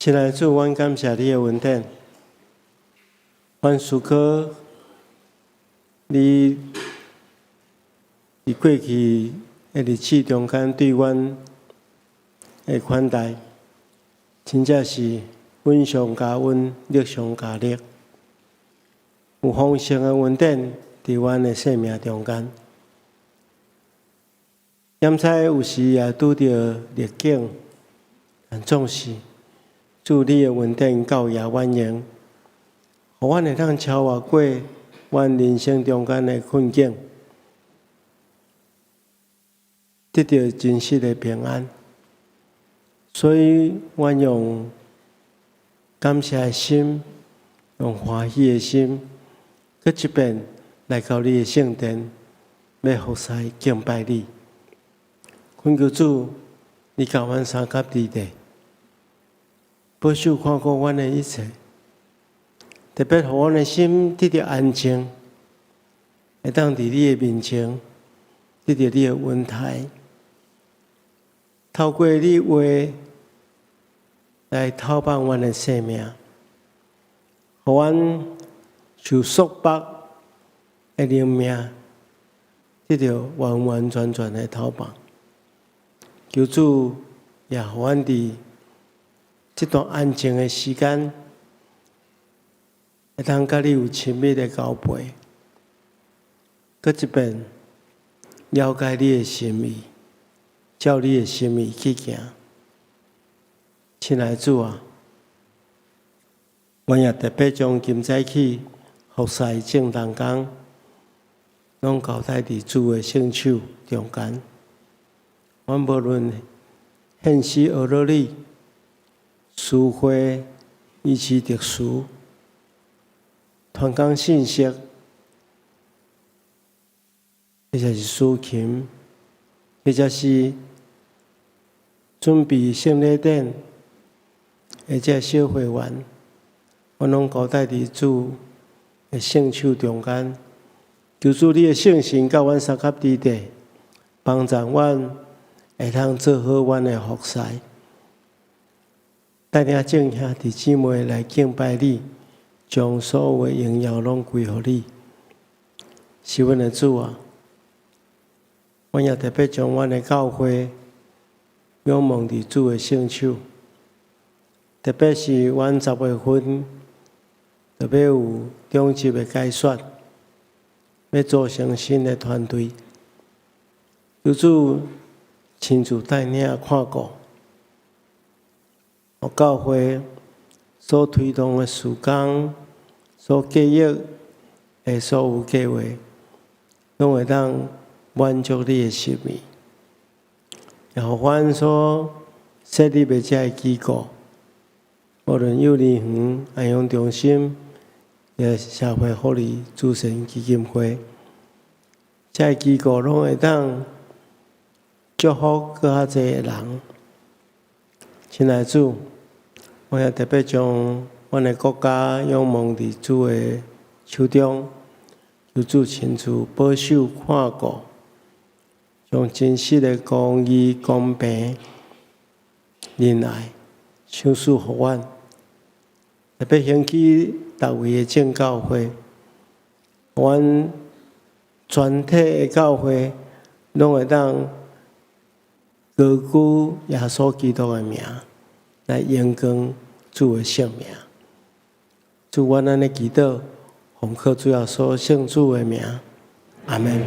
親愛的主，阮感謝你的恩典。阮思考你佇過去的日子中間對阮的款待，真正是恩上加恩，力上加力。有豐盛的恩典佇阮的生命中間。踮在有時也拄著逆境，但總是主你的恩典夠也阮用，予阮會當超越過阮人生中間的困境，得著真實的平安。所以，阮用感謝的心，用歡喜的心，閣一遍來到你的聖殿，欲服侍敬拜你。懇求主，你共阮相佮佇咧，保守看顧阮的一切，特別予阮的心得著安靜，會當佇你的面前得著你的恩待，透過你話來透放阮的生命，予阮受束縛的靈命得著完完全全的透放。求主也予阮佇這段安靜的時間，會當佮你有親密的交陪，閣一遍了解你的心意，照你的心意去行。親愛的主啊，阮也特別將今早起服侍眾同工，攏交代佇主的聖手中間。阮無論獻詩學樂禮、司會、以及特殊、傳講信息，或者是司琴，或者是準備聖禮典，或者小會員，阮攏交代佇主的聖手中間。求主你的聖神佮阮相佮佇咧，幫助阮會當做好阮的服侍，帶領眾兄弟姊妹來敬拜你，將所有的榮耀攏歸予你。是阮的主啊！阮也特別將阮的教會仰望佇主的聖手，特別是阮10月份特別有長執的改選，欲組成新的團隊，求主親自帶領看顧，予教會所推動的事工、所計劃的所有計劃，攏會當滿足你的心意，也予阮所設立的這个機構，無論幼兒園、安養中心，抑社會福利慈善基金會，這个機構攏會當祝福閣較濟的人。親愛的主，我也特別將阮的國家仰望佇主的手中，求主親自保守看顧，將真實的公義、公平、仁愛賞賜予阮。特別興起逐位的正教會，阮全體的教會攏會當高舉耶穌基督的名，來榮光主的聖名。主，阮按呢祈禱，奉靠主耶穌聖子的名，阿們。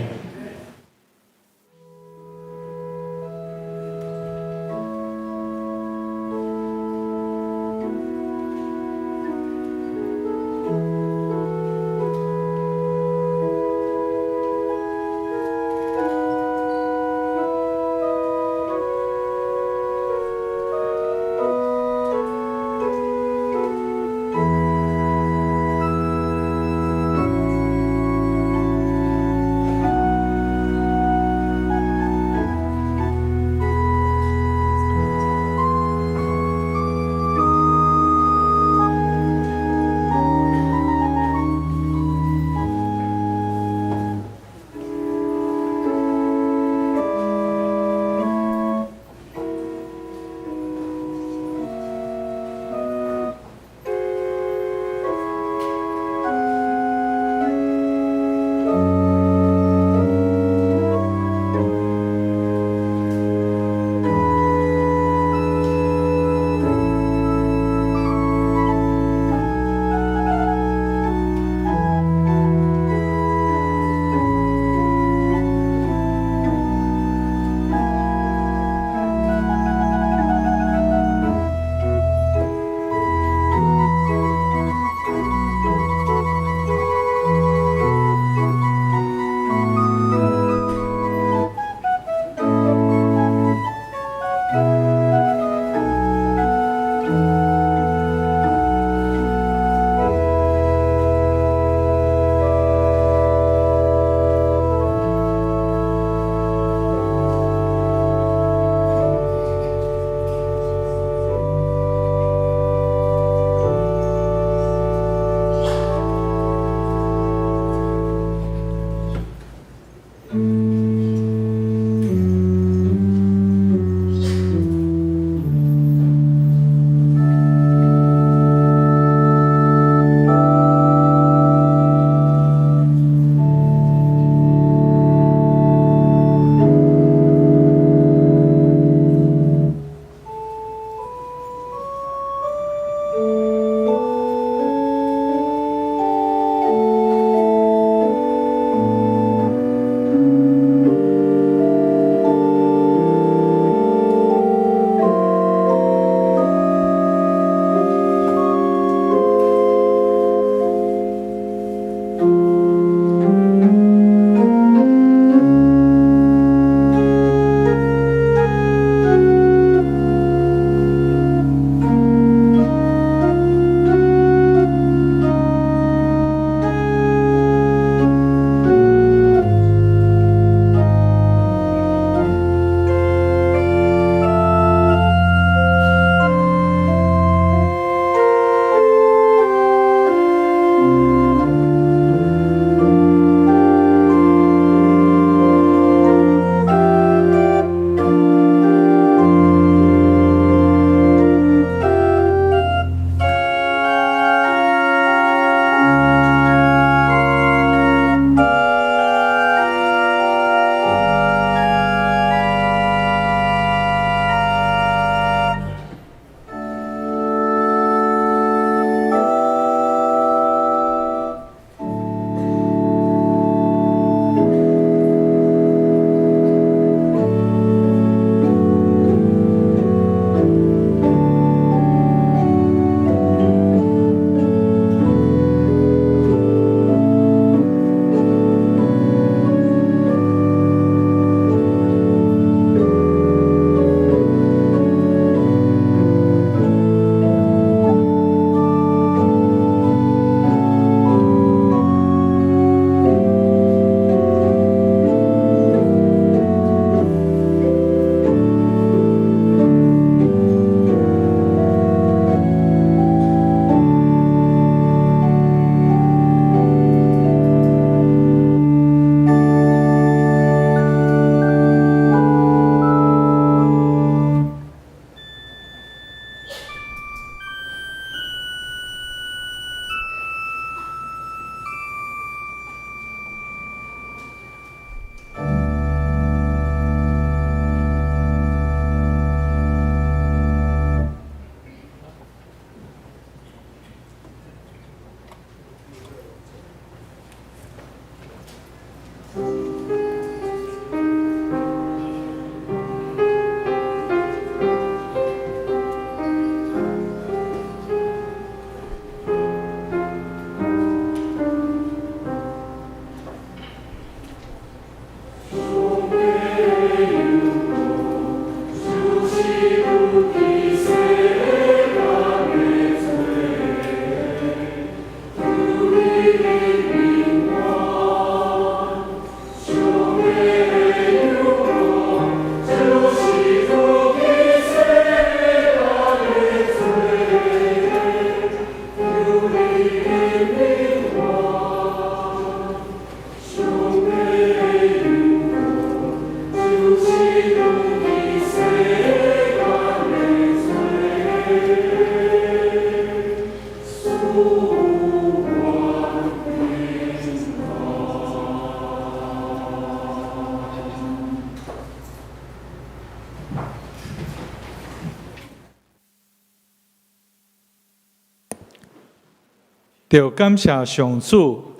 著感謝上主，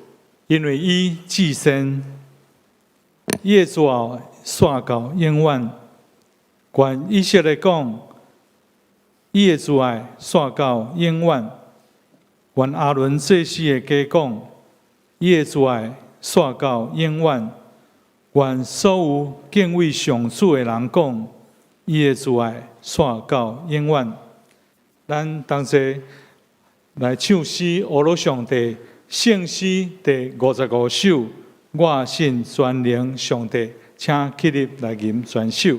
因為伊至善，伊的慈愛煞到永遠。願以色列講，伊的慈愛煞到永遠。願亞倫祭司的家講，伊的慈愛煞到永遠。願所有敬畏上主的人講，伊的慈愛煞到永遠。咱同齊來唱詩，學樂上帝聖詩第55首，我信全能上帝，請起立來吟全首。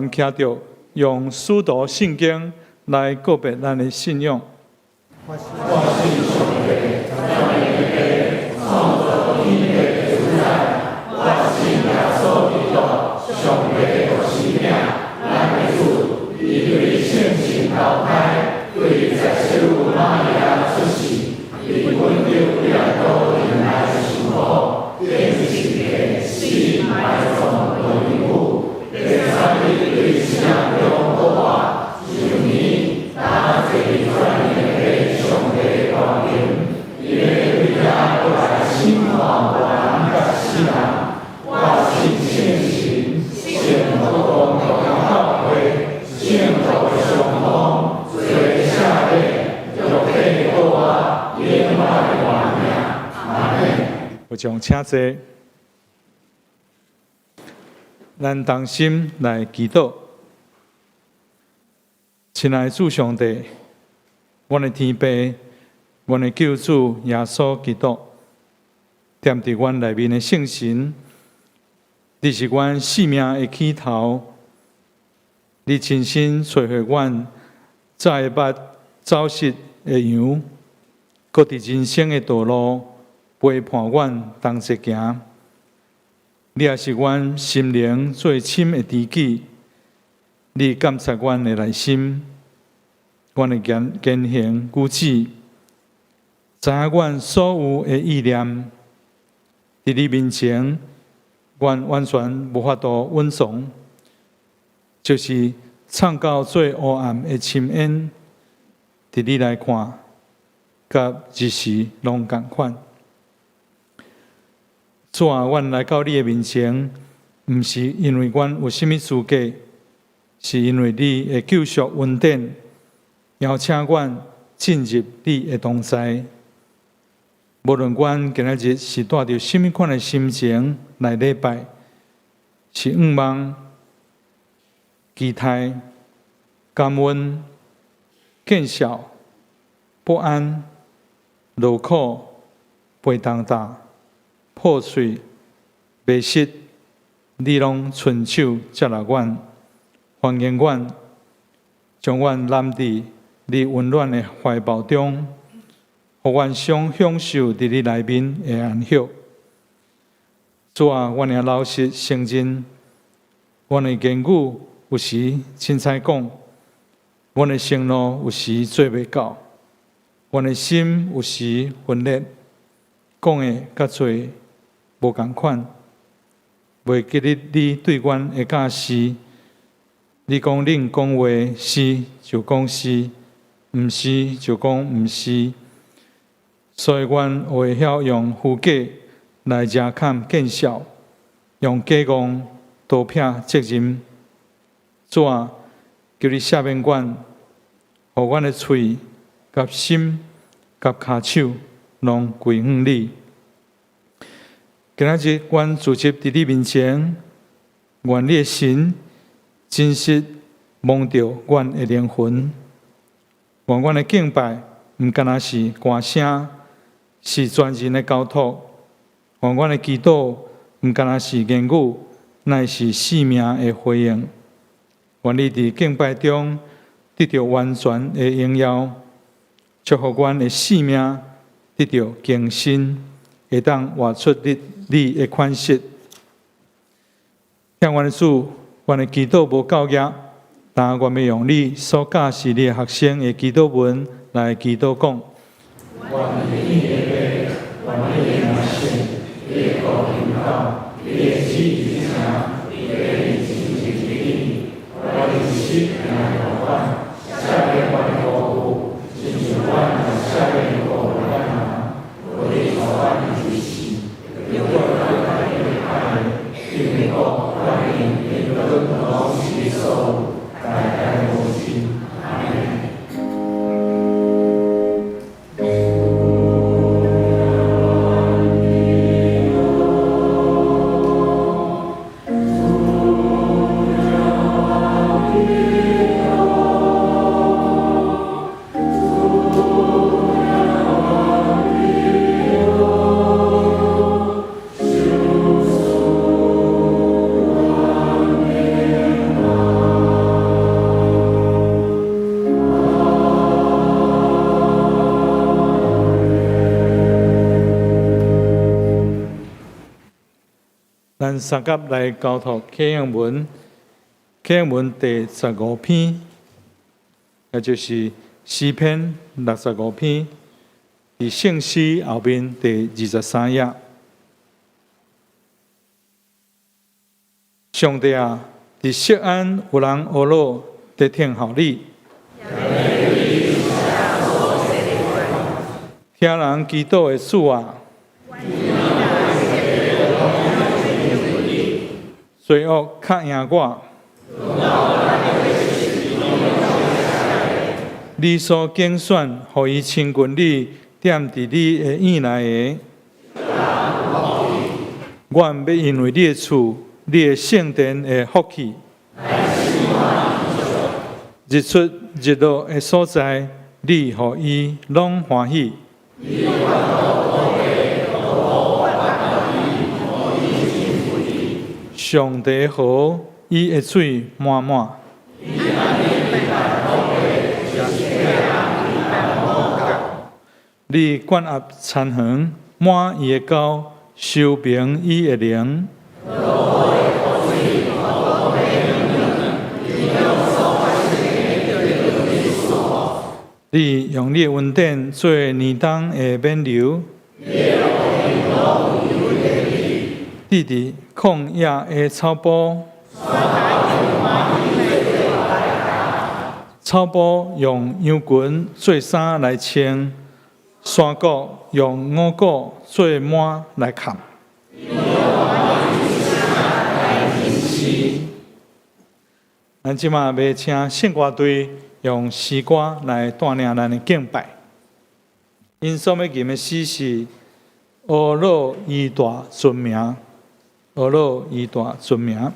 員徛著用使徒信經來告白咱的信仰。我信上帝，天父，創造天地的主宰。我信耶穌基督，上帝的獨生囝，咱的主。伊對聖神投胎，對十七瑪利亞出世，佇本丟彼拉多忍耐受苦，釘十字架，死埋葬落陰府，第三日對死人中復活，升天，擔坐佇全能的上帝大權，伊欲對遐閣來審判活人佮死人。我信聖神，聖公共教會，聖徒的相通，罪的赦免，肉體復活，永遠的活命。阿們。有將請坐，咱同心來祈禱。親愛的主上帝，阮的天父，阮的救主耶穌基督，踮佇阮內面的聖神，你是阮生命的起頭，你親身揣回阮早會捌走失的羊，閣佇人生的道路陪伴阮同齊行。你也是阮心靈最深的知己，你監察阮的內心，阮的言言行舉止，知影阮所有的意念。佇你面前，阮完全無法度隱藏，就是藏到最黑暗的深淵，佇你來看，佮日時攏仝款。主啊，阮來到你的面前，毋是因為阮有啥物資格，是因為你的救贖恩典，邀請阮進入你的同在。無論阮今仔日是帶著啥物款的心情來禮拜，是向望、期待、感恩、見笑、不安、勞苦、背重擔、破碎、迷失，你攏伸手接納阮，歡迎阮，將阮攬佇你溫暖的懷抱中，予阮享享受佇你內面的安息。主啊，阮會老實承認，阮的言語有時凊彩講，阮的承諾有時做袂到，阮的心有時分裂，講的佮做的無仝款，袂記得你對阮的教示。你講恁講話是就講是，毋是就講毋是。所以阮會曉用虛假來遮蓋見笑，用假戇逃避責任。主啊，求你赦免阮，予阮的喙、佮心、佮跤手，攏歸向你。今仔日，阮聚集佇你面前，願你的神真實摸著阮的靈魂，願阮的敬拜毋干焦是歌聲，是全人的交託。願阮的祈禱毋干焦是言語，乃是生命的回應。願你佇敬拜中得著完全的榮耀，祝福阮的生命得著更新，會當活出你你的款式。向阮的主，阮的祈禱無夠額，但願欲用你所教示你的學生的祈禱文來祈禱講。願你的父，願你的名聖，你的國臨到，你的旨意成，你的義親像佇天，願你食行予阮，赦免阮的辜負，親像阮也赦免辜負咱人。無你予阮入試，救阮脫離歹的，因為國、權柄、榮耀攏是你所有，代代無盡。阿們。三甲來交託啟應文，啟應文第15篇，也就是詩篇65篇，佇聖詩後面第23頁。上帝啊，佇錫安有人呵咾佇聽候你，聽人祈禱的主啊，罪惡較贏我，你所揀選，予伊親近你，踮佇你的院內的，阮欲因為你的厝，你的聖殿的福氣，日出日落的所在，你予伊攏歡喜。上帝河，伊的水滿滿。你灌壓田園，滿伊的溝，修平伊的陵。你用你的恩典做年冬的冕旒，佇佇曠野的草埔，草埔用羊群做衫來穿，山谷用五穀做幔來崁。咱這馬欲請聖歌隊用詩歌來帶領咱的敬拜。𪜶所欲吟的詩是《呵咾伊大尊名》，呵咾伊大尊名。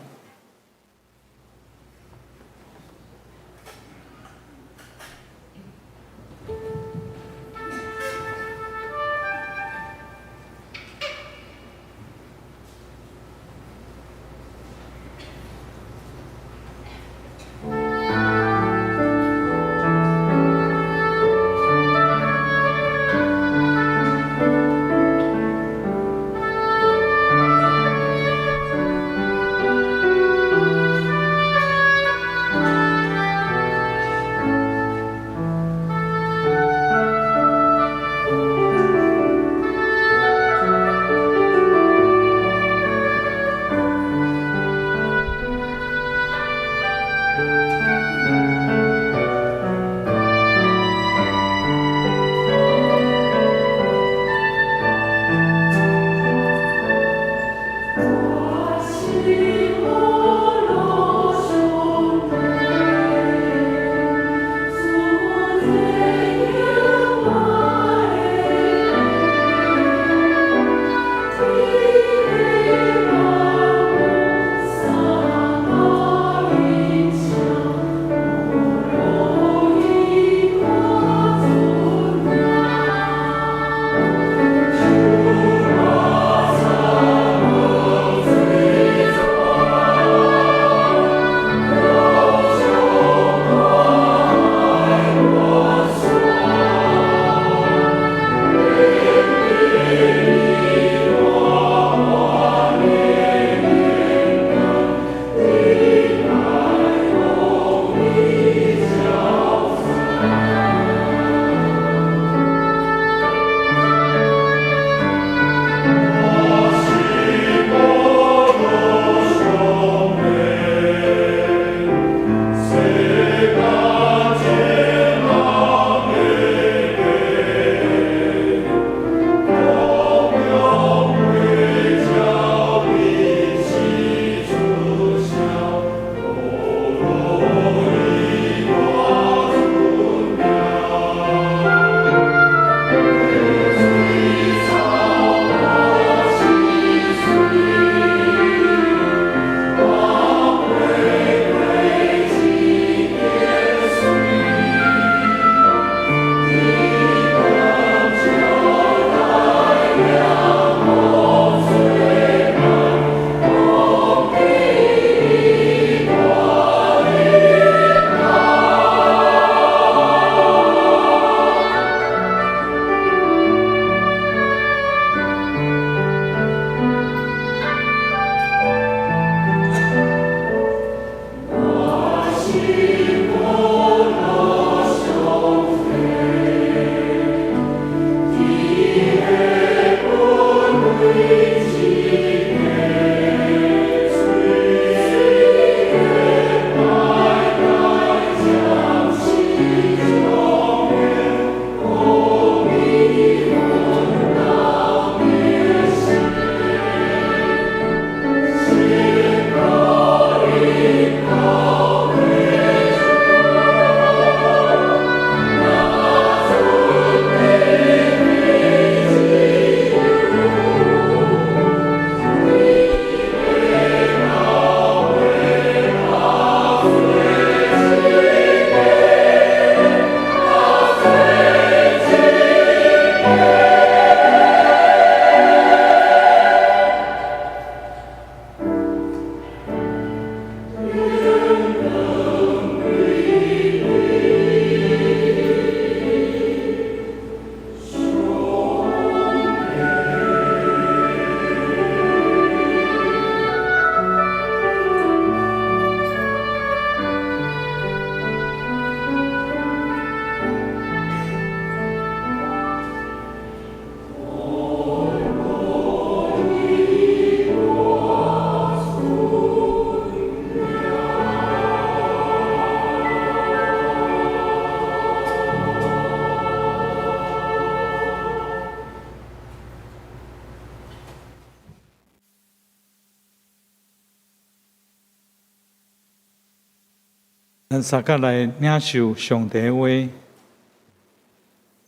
咱相佮來領受上帝的話。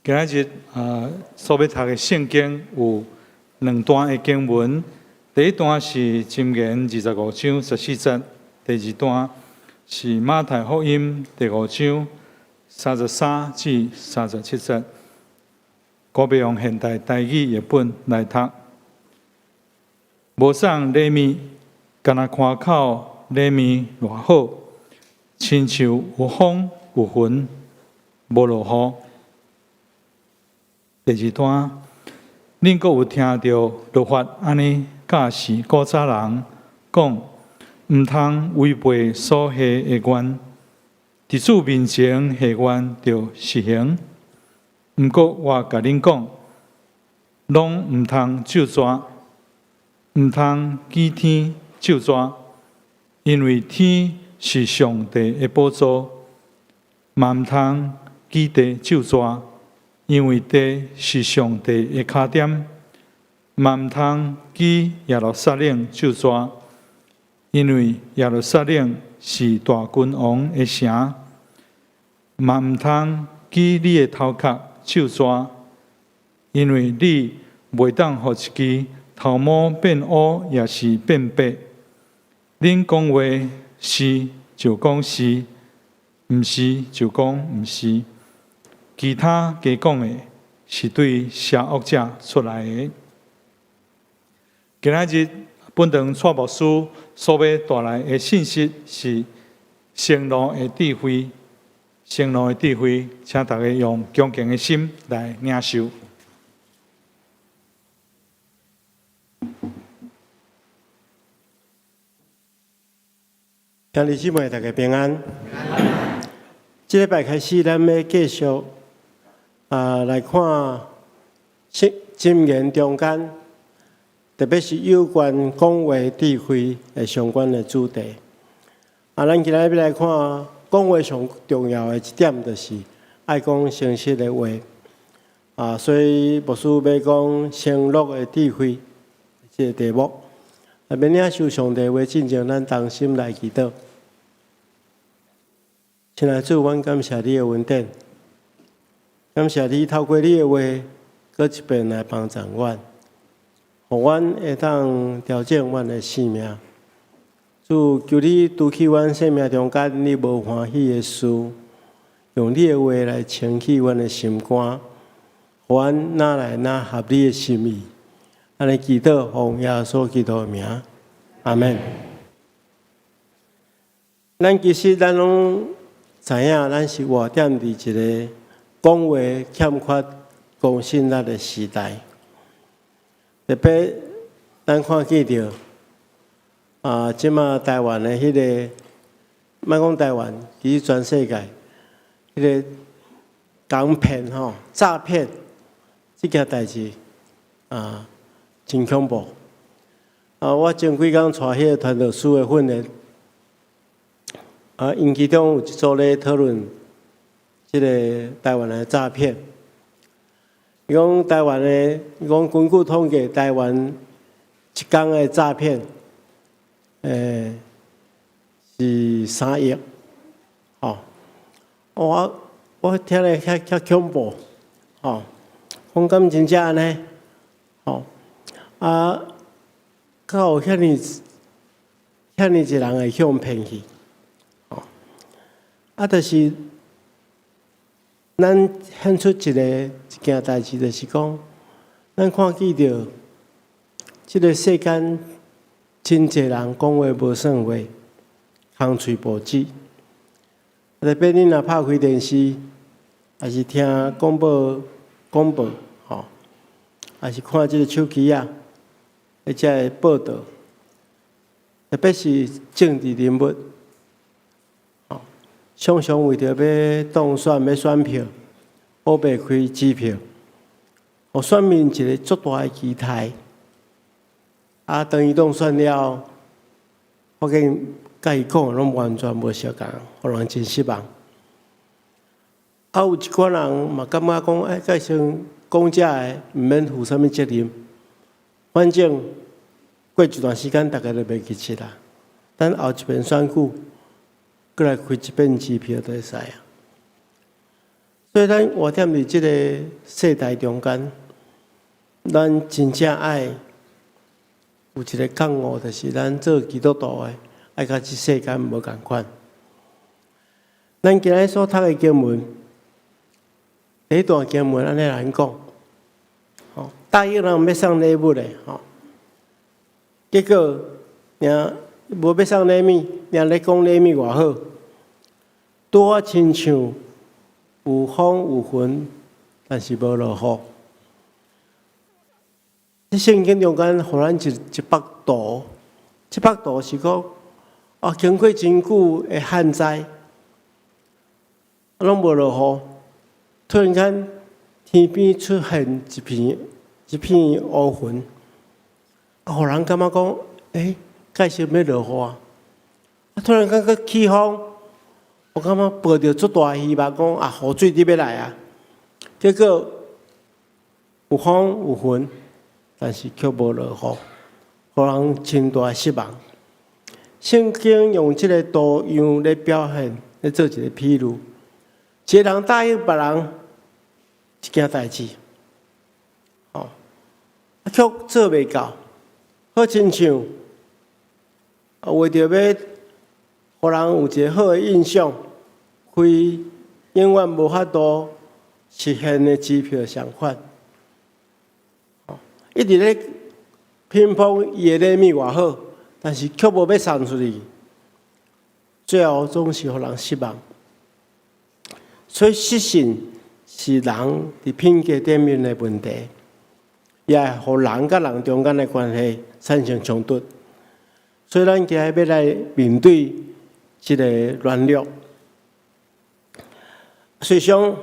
今仔日啊，所欲讀的聖經有兩段的經文。第一段是箴言25章14節，第二段是馬太福音第五章33至37節。我欲用現代台語譯本來讀。無送禮物，干焦看口禮物偌好，親像有風有雲，無落雨。第二段，恁閣有聽著律法按呢教示古早人講，毋通違背所許的願，佇主面前許願著實行。毋過我共恁講，攏毋通咒詛，毋通舉天咒詛，因為天是上帝的寶座；嘛毋通舉地咒詛，因為地是上帝的跤點；嘛毋通舉耶路撒冷咒詛，因為耶路撒冷是大君王的城；嘛毋通舉你的頭殼咒詛，因為你袂當予一支頭毛變烏，抑是變白。恁講話是就講是，毋是就講毋是。其他加講的，是對邪惡者出來的。今仔日本堂蔡牧師所欲帶來的信息是承諾的智慧，承諾的智慧，請大家用恭敬的心來領受。兄弟姊妹，大家平安。這禮拜開始，咱欲繼續啊來看箴言中間，特別是有關講話智慧的相關的主題。啊，咱今仔日欲來看講話上重要的一點，就是愛講誠實的話。啊，所以牧師欲講承諾的智慧這个題目。啊，欲領受上帝話進前，咱同心來祈禱。親愛的主，阮感謝你的恩典，感謝你透過你的話，閣一遍來幫助阮，予阮會當調整阮的生命。主，求你除去阮生命中間你無歡喜的事，用你的話來清洗阮的心肝，予阮愈來愈合你的心意。按呢祈禱，奉耶穌基督的名，阿們。咱其實咱攏知影，咱是活踮佇一个講話欠缺公信力的時代。特別咱看見著啊，這馬台灣的彼个，莫講台灣，其實全世界，彼个共騙吼、詐騙這件代誌啊，真恐怖。啊，我前幾工帶彼个傳道師的訓練。啊，𪜶其中有一組咧討論這个台灣的詐騙。伊講台灣的，伊講根據統計，台灣一工的詐騙，是3億，吼。我聽咧較較恐怖，吼。講敢真正按呢？吼。啊，敢有遐爾遐爾濟人會予人騙去？啊，就是咱顯出一个一件代誌，就是講，咱看見著這个世間真濟人講話無算話，空喙無舌。特別恁若拍開電視，抑是聽廣播吼，抑是看這个手機仔，彼這个報導，特別是政治人物。常常為著欲當選、欲選票，烏白開支票，予選民一个足大的期待。啊，當伊當選了，發現佮伊講的攏完全無相仝，予人真失望。啊，有一寡人嘛感覺講，欸，蓋先講這个，毋免負啥物責任。反正過一段時間，大家就袂記得啦。等後一遍選舉，閣來開一遍支票就會使啊。所以咱活踮佇這个世代中間，咱真正愛有一个覺悟，就是咱做基督徒的，愛佮這世間無仝款。咱今日所讀的經文，第一段經文按呢來講，吼，答應人欲送禮物的，吼，結果爾無欲送禮物，爾咧講禮物偌好，拄仔親像有風有雲，但是無落雨。佇聖經中間，予咱一幅圖，這幅圖是講，啊，經過真久的旱災，攏無落雨，突然間天邊出現一片烏雲，啊，予人感覺講，欸，蓋是欲落雨啊！啊，突然間閣起風，我感覺抱著足大希望，講啊，雨水佇欲來啊！結果有風有雲，但是卻無落雨，予人真大失望。聖經用這个圖樣來表現，來做一个譬喻。一个人答應別人一件代誌，吼，啊，卻做袂到，好親像啊，為著欲予人有一个好的印象，開永遠無法度實現的支票相款。一直咧評判伊的禮物偌好，但是卻無欲送出去，最後總是予人失望。所以失信是人佇品格頂面的問題，也會予人佮人中間的關係產生衝突。所以咱今日欲來面對這个軟弱。實際上，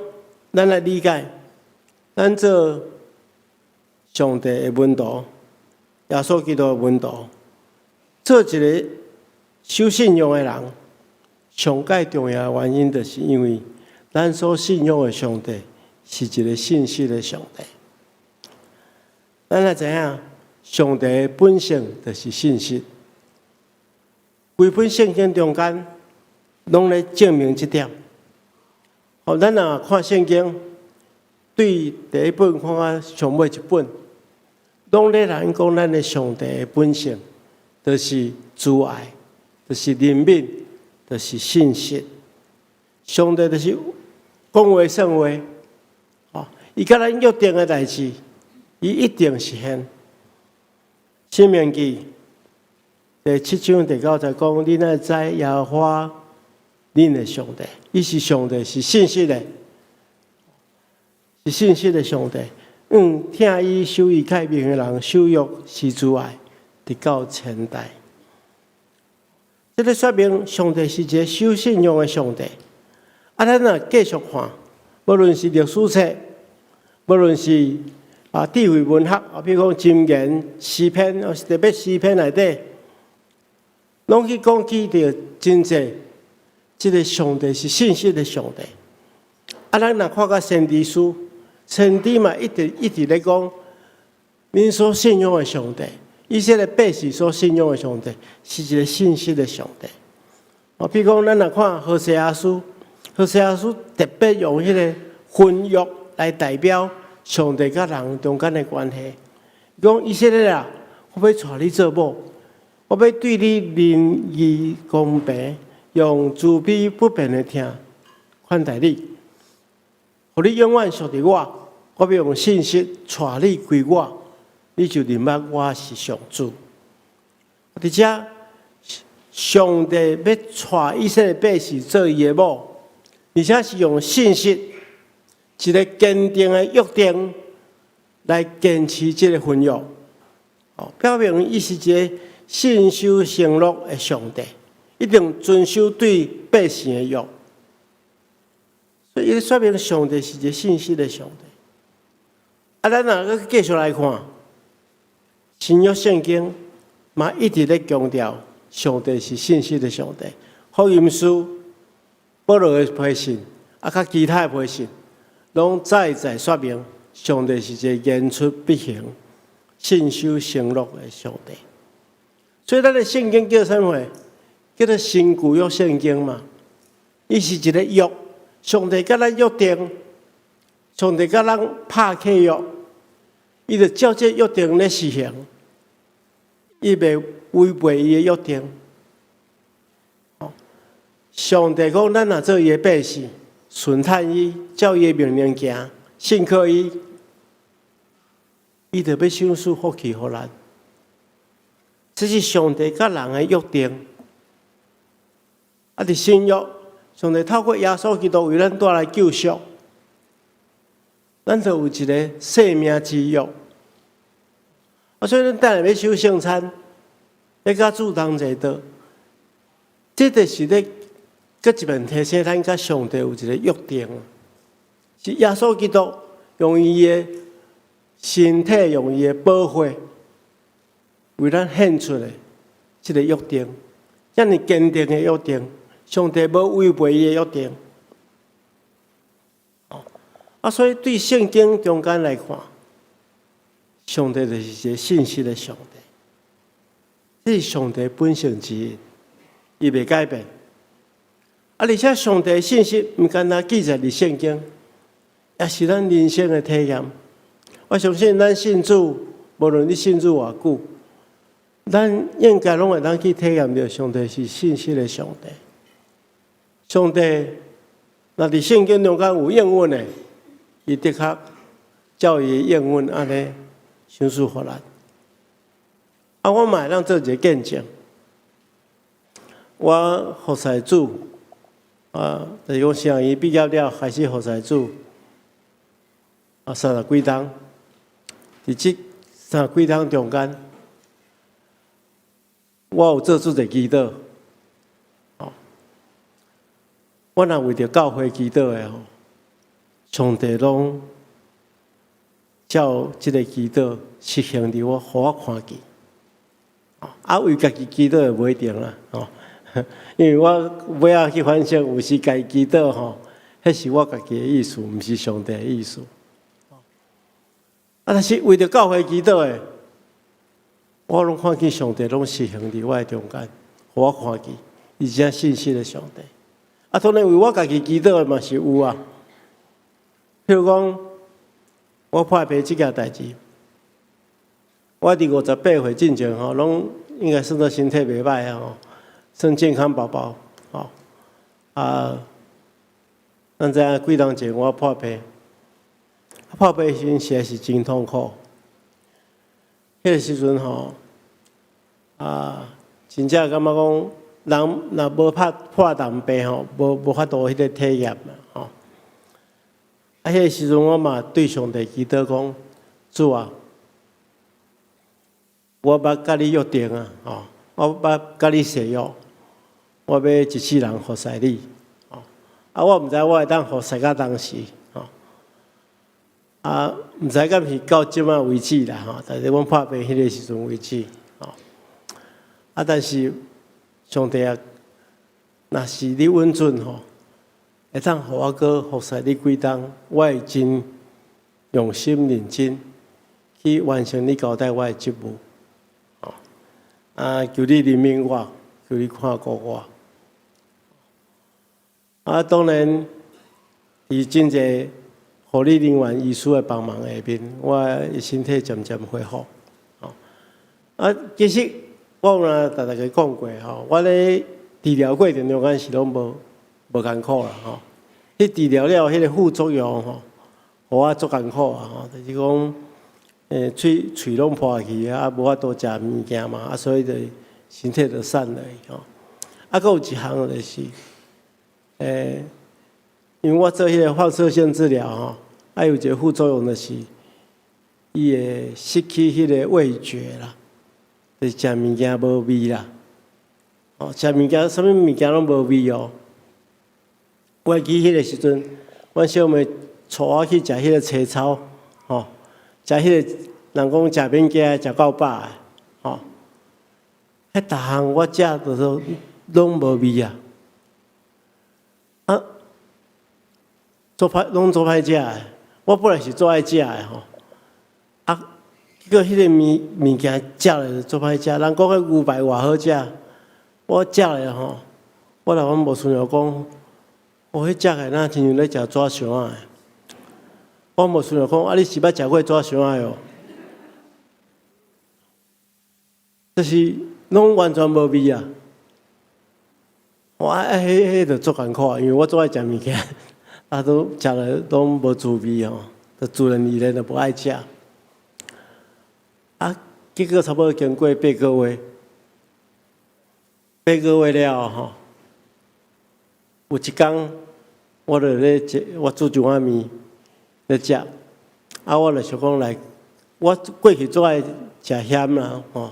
咱來理解，咱做上帝的門徒，耶穌基督的門徒，做一个守信用的人，上蓋重要的原因，就是因為咱所信仰的上帝是一个信實的上帝。咱來知影，上帝的本性就是信實。規本聖經中間，攏咧證明這點。哦，咱若看聖經，對第一本看到上尾一本，攏咧來講咱的上帝的本性，就是慈愛，就是憐憫，就是信實。上帝就是講話算話，哦，伊佮咱約定的代誌，伊一定實現。申命記第七章第九節講：恁愛知耶和華恁的上帝，伊是上帝，是信實的，是信實的上帝。疼伊守伊誡命的人，守約施慈愛，直到千代。這个說明上帝是一个守信用的上帝。啊，咱若繼續看，無論是歷史冊，無論是智慧文學，啊，比如講箴言、詩篇，或是特別詩篇內底，攏去講起著真濟，這个上帝是信實的上帝。啊，咱若看到先知書，先知嘛一直一直咧講，恁所信仰的上帝，以色列百姓所信仰的上帝，是一个信實的上帝。啊，比如講，咱若看何西阿書，何西阿書特別用彼个婚約來代表上帝佮人中間的關係。講以色列啊，我欲娶你做某，我欲對你仁義公平，用慈悲不變的疼款待你，予你永遠屬佇我。我欲用信實帶你歸我，你就認捌我是上主。佇遮，上帝欲帶以色列百姓做伊的某，而且是用信實一个堅定的約定來堅持這个婚約，哦，表明伊是一个信守承諾的上帝，一定遵守對百姓的約。所以，說明上帝是一个信實的上帝。啊，咱若閣繼續來看新約聖經，嘛一直咧強調上帝是信實的上帝。福音書保羅的批信，啊，佮其他的批信，攏再再說明上帝是一个言出必行、信守承諾的上帝。所以，咱的聖經叫啥物？叫做新舊約聖經嘛。伊是一个約，上帝佮咱約定，上帝佮咱拍契約，伊就照這約定咧實行，伊袂違背伊的約定。上帝講，咱若做伊的百姓，順趁伊，照伊的命令行，信靠伊，伊就欲賞賜福氣予咱。這是上帝佮人的約定。啊，佇新約，上帝透過耶穌基督為咱帶來救贖，咱就有一个生命之約。啊，所以咱等下欲守聖餐，欲佮主同齊桌，這就是咧閣一遍提醒咱佮上帝有一個約定，是耶穌基督用伊的身體，用伊的寶血，為咱獻出的這个約定，遮爾堅定的約定，上帝無違背伊的約定。啊，所以對聖經中間來看，上帝就是一个信實的上帝，這是上帝本性之一，伊袂改變。啊，而且上帝的信實毋單單記載佇聖經，也是咱人生的體驗。我相信咱信主，無論你信主偌久，咱應該攏會當去體驗著上帝是信實的上帝。上帝若佇聖經中間有應允的，伊的確照伊的應允按呢賞賜予咱。啊，我嘛會當做一个見證。我服侍主，啊，就是講神學院畢業了，開始服侍主，啊，三十幾冬，佇這三十幾冬中間，我有做出一个祈禱，哦，我若為著教會祈禱的吼，上帝攏照這个祈禱實行佇我，予我看見。啊，為家己祈禱的無一定啦，吼，因為我尾仔去反省，有時家己祈禱吼，彼是我家己的意思，毋是上帝的意思。啊，但是為著教會祈禱的，我攏看見上帝攏實行佇我的中間，予我看見，伊真信實的上帝。啊，當然為我家己祈禱的嘛是有啊。譬如講，我破病這件代誌，我佇58歲進前吼，攏應該算做身體袂䆀啊吼，算健康寶寶吼。啊，咱知影幾冬前我破病，破病時陣實在是真痛苦。彼个時陣吼，啊，真正感覺講，人若無拍破重病吼，無法度彼个體驗嘛吼。啊，彼个時陣我嘛對上帝祈禱講：主啊，我捌佮你約定啊，吼，我捌佮你誓約，我欲一世人服侍你，吼。啊，我毋知我會當服侍到當時，吼。啊，毋知敢是到這擺為止啦，吼。但是阮破病彼个時陣為止，吼。啊，但是上帝啊，若是你允准吼，會當予我閣服侍你幾冬，我會真用心認真去完成你交代我的職務。啊！求你憐憫我，求你看顧我。啊，當然，佇真濟護理人員、醫師的幫忙下面，我的身體漸漸恢復。啊，其實我有若逐大家講過吼，我咧治療過程中間是攏無艱苦啦吼。彼治療了，彼个副作用吼，予我足艱苦啊吼，就是講，喙喙攏破去啊，無法度食物件嘛，啊，所以就身體就散落去吼。啊，閣有一項就是，因為我做彼个放射線治療吼，啊，有一个副作用就是，伊會失去彼个味覺啦，就是食物件無味啦。哦，食物件啥物物件攏無味哦。我會記彼个時陣，阮小妹帶我去食彼个青草，吼。食彼个人講食免驚，食夠飽的，吼。彼逐項我食就說攏無味啊！啊，足歹，攏足歹食的。我本來是足愛食的吼，啊，結果彼个物件食咧足歹食。人講彼牛排偌好食，我食咧吼，我來阮無孫娘講，哦，彼食起來若親像咧食紙箱仔的。我牧師就講：啊，你是捌食過紙箱仔的哦？就是攏完全無味啊！我啊，彼就足艱苦，因為我足愛食物件，啊，都食了攏無滋味吼，就自然而然就無愛食。啊，結果差不多經過八個月，八個月了吼，有一工我就咧食，我煮一碗麵咧食，啊，我就想講來，我過去足愛食鹹啦吼，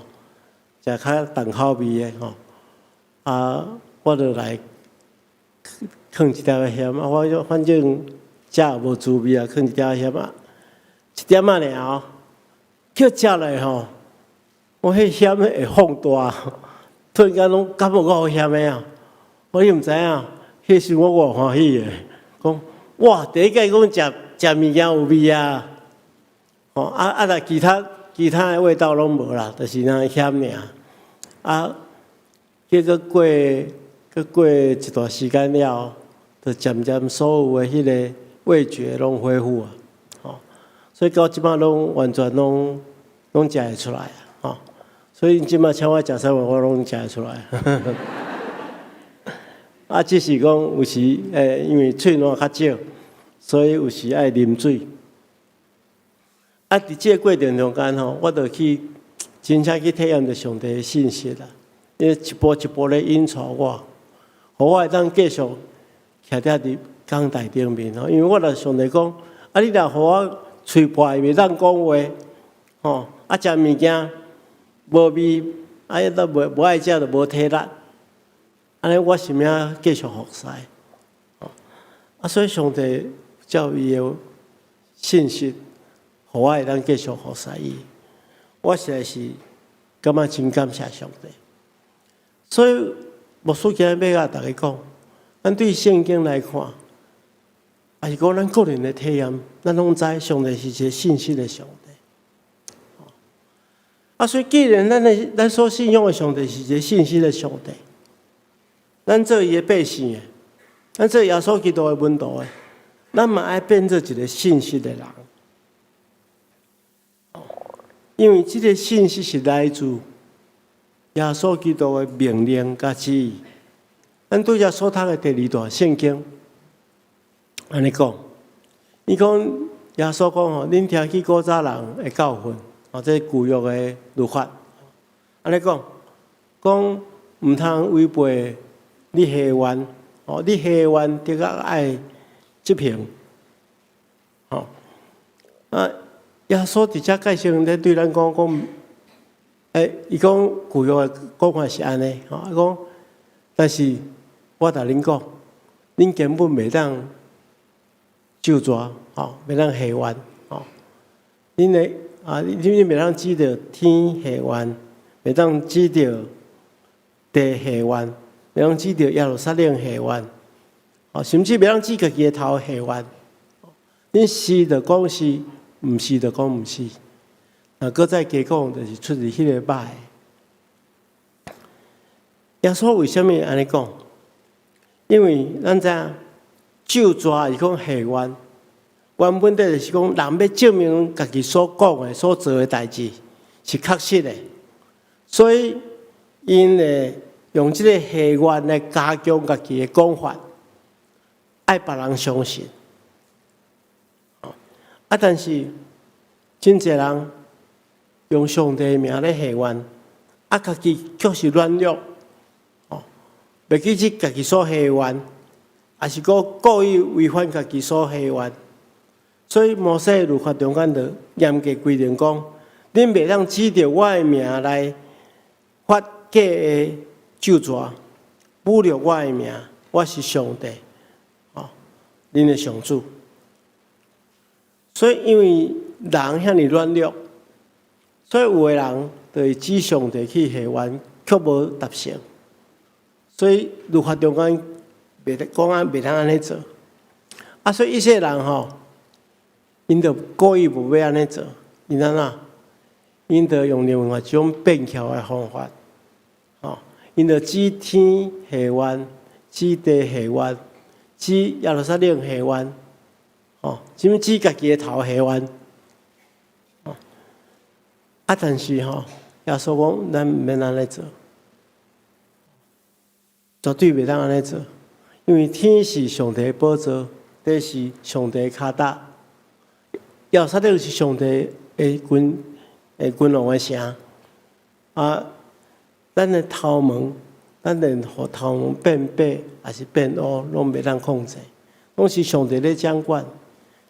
食較重口味的吼，啊，我就來囥一點仔鹹，啊，我反正食也無滋味啊，囥一點仔鹹啊，一點仔爾哦，叫食落吼，我彼鹹會放大，突然間攏感覺夠鹹的啊！我你毋知影，彼時我偌歡喜的，講哇，第一擺講食食物件有味啊！吼啊啊！若其他的味道攏無啦，就是那鹹爾。啊，結果閣過一段時間了，就漸漸所有的彼個味覺攏恢復啊！吼，所以到這擺攏完全攏食會出來啊！吼，所以這擺請我食啥物，我攏食會出來。啊，只是講有時因為喙瀾較少，所以有時愛啉水。啊，佇這個過程中間吼，我就去真正去體驗著上帝的信實啦。伊一步一步咧引導我，予我會當繼續徛佇講台頂面吼。因為我若上帝講，啊，你若予我喙破袂當講話，吼，啊，食物件無味，啊，都無愛食，就無體力。按呢，我是欲繼續服侍？啊，所以上帝照伊的信實，予我會當繼續服侍伊。我實在是感覺真感謝上帝。所以牧師今日欲共大家講，咱對聖經來看，抑是講咱個人的體驗，咱攏知上帝是一個信實的上帝。啊，所以既然咱所信仰的上帝是一個信實的上帝，咱做伊的百姓的，咱做耶穌基督的門徒的，咱嘛愛變做一個信實的人。因為這個信實是來自耶穌基督的命令佮旨意。咱拄才所讀的第二段聖經，按呢講，伊講耶穌講吼，恁聽起古早人的教訓，哦，這舊約的律法，按呢講，講毋通違背你誓願，哦，你誓願的確愛執行，吼，啊，耶穌佇遮解釋咧對咱講講，伊講舊約的講法是按呢，吼，伊講，但是我共恁講，恁根本袂當咒詛，吼，袂當誓願，吼，恁的啊，恁袂當指著天誓願，袂當指著地誓願，袂當指著耶路撒冷誓願，哦，甚至袂當指家己的頭誓願。恁是就講是，毋是就講毋是。啊，閣再加講，就是出自彼个歹。耶穌為啥物按呢講？因為咱知影咒詛是講誓願，原本底就是講人欲證明家己所講的、所做的代誌是確實的，所以𪜶會用這个誓願來加強家己的講法，愛別人相信。啊，但是真濟人用上帝的名咧誓願，啊，家己卻是軟弱，哦，袂記得家己所誓願，抑是閣故意違反家己所誓願，所以摩西律法中間就嚴格規定講，恁袂當指著我的名來發假的咒詛，侮辱我的名，我是上帝，哦，恁的上主。所以因為人遐爾軟弱，所以有的人就會指上帝去誓願，卻無達成。所以律法中間袂得講啊，袂通按呢做。啊，所以一些人吼，𪜶就故意無欲按呢做，𪜶按怎？𪜶就用另外一種變巧的方法，吼，𪜶就指天誓願，指地誓願，指耶路撒冷還願，哦，甚至指家己的頭還願，哦，啊，但是吼，耶穌講咱毋免按呢做，絕對袂當按呢做，因為天是上帝的寶座，地是上帝的跤踏，耶路撒冷是上帝的君的君王的城，啊，咱的頭毛，咱連予頭毛變白抑是變烏，攏袂當控制，攏是上帝咧掌管，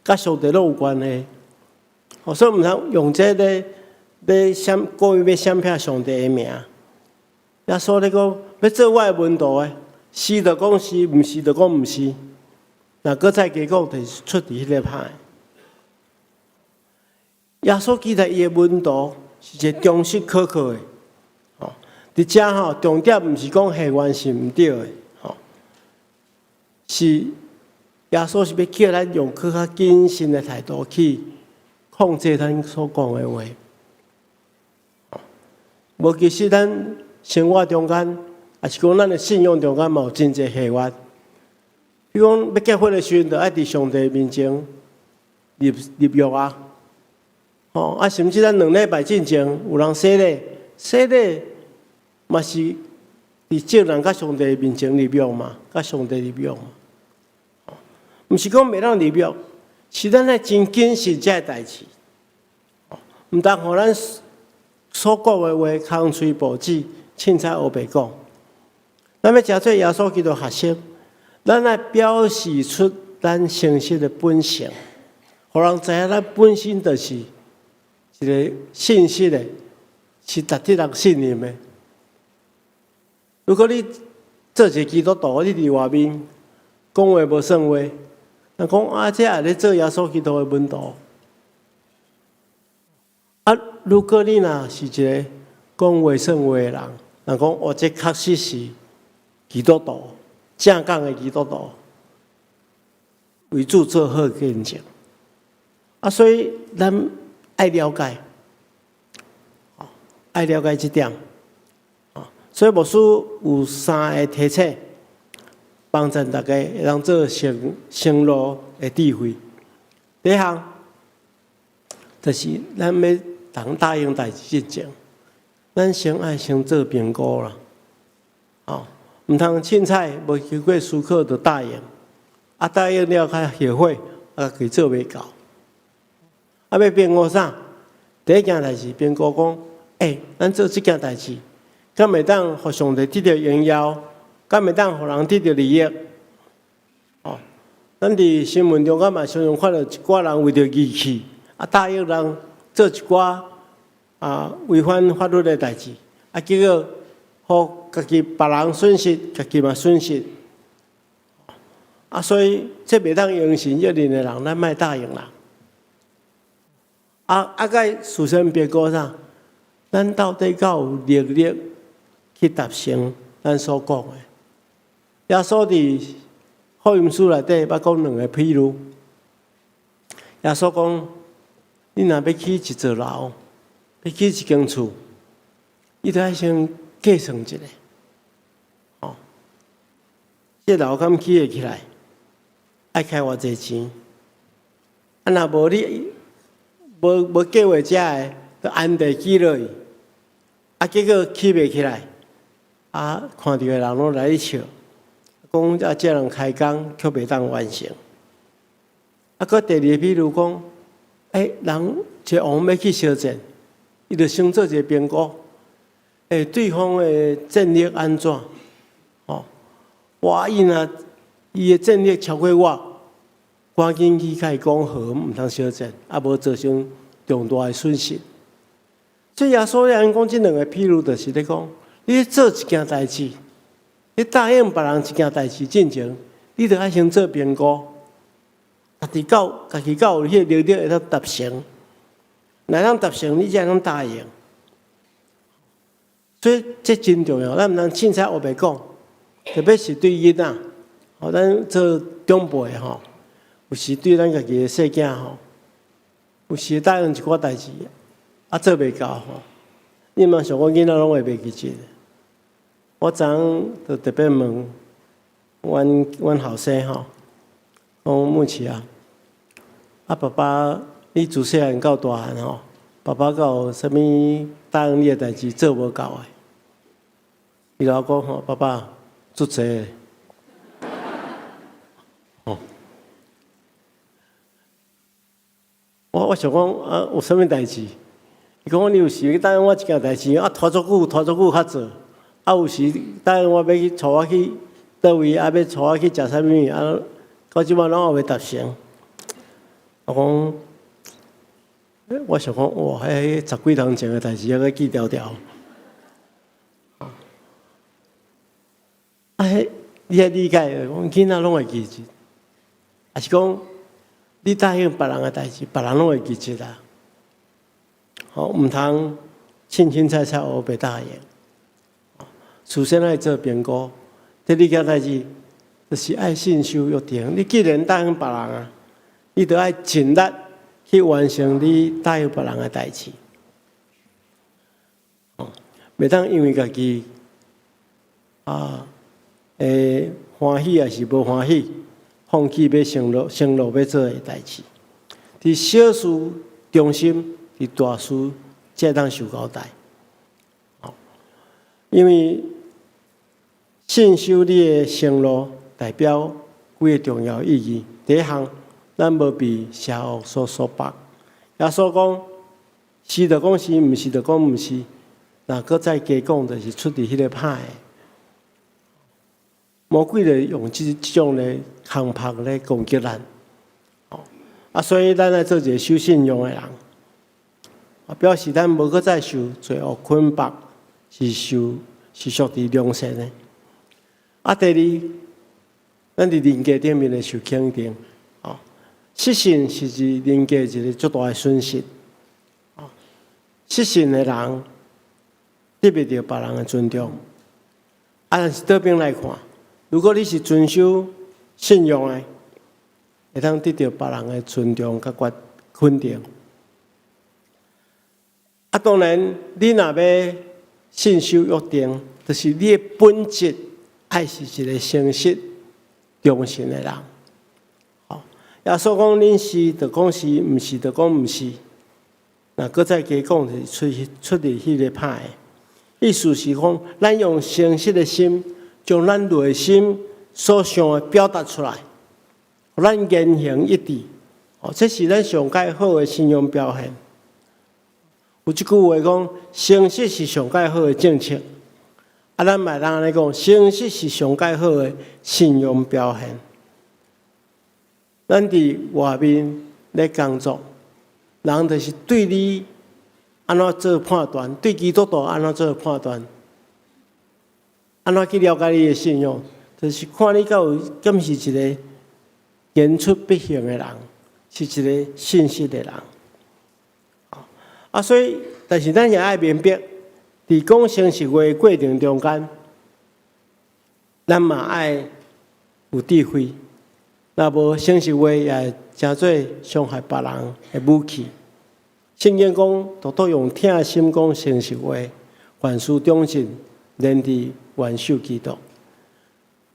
佮上帝攏有關係。哦，所以毋通用這咧咧閃故意欲閃避上帝的名。耶穌咧講，欲做我的門徒的，是就講是，毋是就講毋是。若閣再加講，就是出佇彼个歹。耶穌期待伊的門徒是一個忠實可靠的。吼，佇遮吼，重點毋是講還願是毋對的，吼，是耶穌是欲叫咱用閣較謹慎的態度去控制咱所講的話。無其實咱生活中間，抑是講咱的信仰中間，嘛有真濟還願。比如講欲結婚的時陣，就愛佇上帝面前立立約啊。吼啊，甚至咱2禮拜進前有人洗禮，洗禮嘛是佇眾人佮上帝面前立約嘛，佮上帝立約嘛。毋是講袂當立約，是咱愛真謹慎這个代誌，毋通予咱所講的話空喙無舌，凊彩烏白講。咱欲成做耶穌基督學生，咱愛表示出咱誠實的本性，予人知影咱本身就是一個信實的，是值得人信任的。如果你做一個基督徒，你佇外面講話無算話，人講啊，這也咧做耶穌基督的門徒。啊，如果你若是一個講話算話的人，人講哦，這確實是基督徒，正港的基督徒，為主做好見證。啊，所以咱愛了解，愛了解這點。所以牧師有三個提醒，幫助大家會當做承承諾的智慧。第一項就是咱欲當答應代誌進前，咱先愛先做評估啦。哦，毋通凊彩無經過思考就答應，啊答應了較後悔，啊家己做袂到。啊，欲評估啥？第一件代誌評估講，欸，咱做這件代誌，敢會當予上帝得著榮耀？敢會當予人得著利益？哦，咱佇新聞中間嘛，常常看著一寡人為著義氣，啊答應人做一寡啊違反法律的代誌，啊結果予家己別人損失，家己嘛損失。啊，所以這袂當應承約定的人，咱莫答應人。啊啊，閣事先評估啥？咱到底敢有能力去達成咱所講的？耶穌佇福音書內底捌講兩個譬喻。耶穌講：你若欲起一座樓，欲起一間厝，你著愛先計算一下，哦，這樓敢起會起來，愛開偌濟錢？啊，若無你無無計劃這个，就按地起落去，啊，結果起袂起來，啊，看著的人攏來咧笑，講啊，這人開工卻袂當完成。啊，閣第二個譬如講，欸，人一個王欲去相戰，伊就先做一個評估，欸，對方的戰力按怎？哦，哇，伊若伊的戰力超過我，趕緊去共伊講和，毋通相戰，啊，無造成重大的損失。所以耶穌咧按呢講這兩個譬喻，就是咧講，你做一件代誌，你答應別人一件代誌進前，你著愛先做評估，家己敢有彼个能力會當達成，若當達成，你才會當答應。所以這真重要，咱毋通凊彩烏白講，特別是對囡仔，吼，咱做長輩的吼，有時對咱家己的細囝吼，有時答應一寡代誌，啊做袂到吼，你毋通想講囡仔攏會袂記得。我昨昏就特別問阮阮後生吼，講牧師啊，啊爸爸，你自細漢到大漢吼，爸爸敢有啥物答應你的代誌做無到的？伊共我講吼，爸爸足濟。哦，我想講啊，有啥物代誌？伊講你有時答應我一件代誌，啊拖足久拖足久才做，啊有時答應我欲去帶我去佗位，啊欲帶我去食啥物，啊到這擺攏猶未達成。我講，我想講，哇，彼十幾冬前的代誌，猶閣記牢牢。啊，彼你愛理解，講囡仔攏會記得，抑是講你答應別人的代誌，別人攏會記得啊。吼，毋通凊凊彩彩烏白答應。事先愛做評估，第二件代誌就是愛信守約定。你既然答應別人啊，你著愛盡力去完成你答應別人的代誌。哦，袂當因為家己啊，會歡喜抑是無歡喜，放棄欲承諾承諾欲做的代誌。佇小事忠心，佇大事才會當受交代。哦，因為信守你的承諾，代表幾个重要意義。第一項，咱無被邪惡所束縛。耶穌講，是就講是，毋是就講毋是。若閣再加講，就是出佇彼个歹的。魔鬼就用這種咧空拍咧攻擊咱。哦，啊，所以咱愛做一个守信用的人，啊，表示咱無閣再受罪惡捆綁，是受是屬佇良善的。啊，第二，咱佇人格頂面會受肯定。哦，失信是指人格一个足大的損失。哦，失信的人得袂著別人的尊重。啊，但是倒邊來看，如果你是遵守信用的，會當得著別人的尊重佮肯定。啊，當然，你若欲信守約定，就是你的本質愛是一個誠實、忠心的人。吼，耶穌講恁是就講是，毋是就講毋是。若閣再加講，就是出佇彼个歹的。意思是講，咱用誠實的心，將咱內心所想的表達出來，予咱言行一致。哦，這是咱上蓋好的信用表現。有一句話講，誠實是上蓋好的政策。啊，咱嘛會當按呢講，誠實是上蓋好的信用表現。咱佇外面咧工作，人就是對你按怎做判斷，對基督徒按怎做判斷，按怎去了解你的信用，就是看你敢有敢是一个言出必行的人，是一个信實的人。啊，所以，但是咱也愛明白，佇講誠實話的過程中間，咱嘛愛有智慧。若無誠實話，也會成做傷害別人的武器。聖經講，獨獨用疼心講誠實話，凡事忠信，連至元首基督。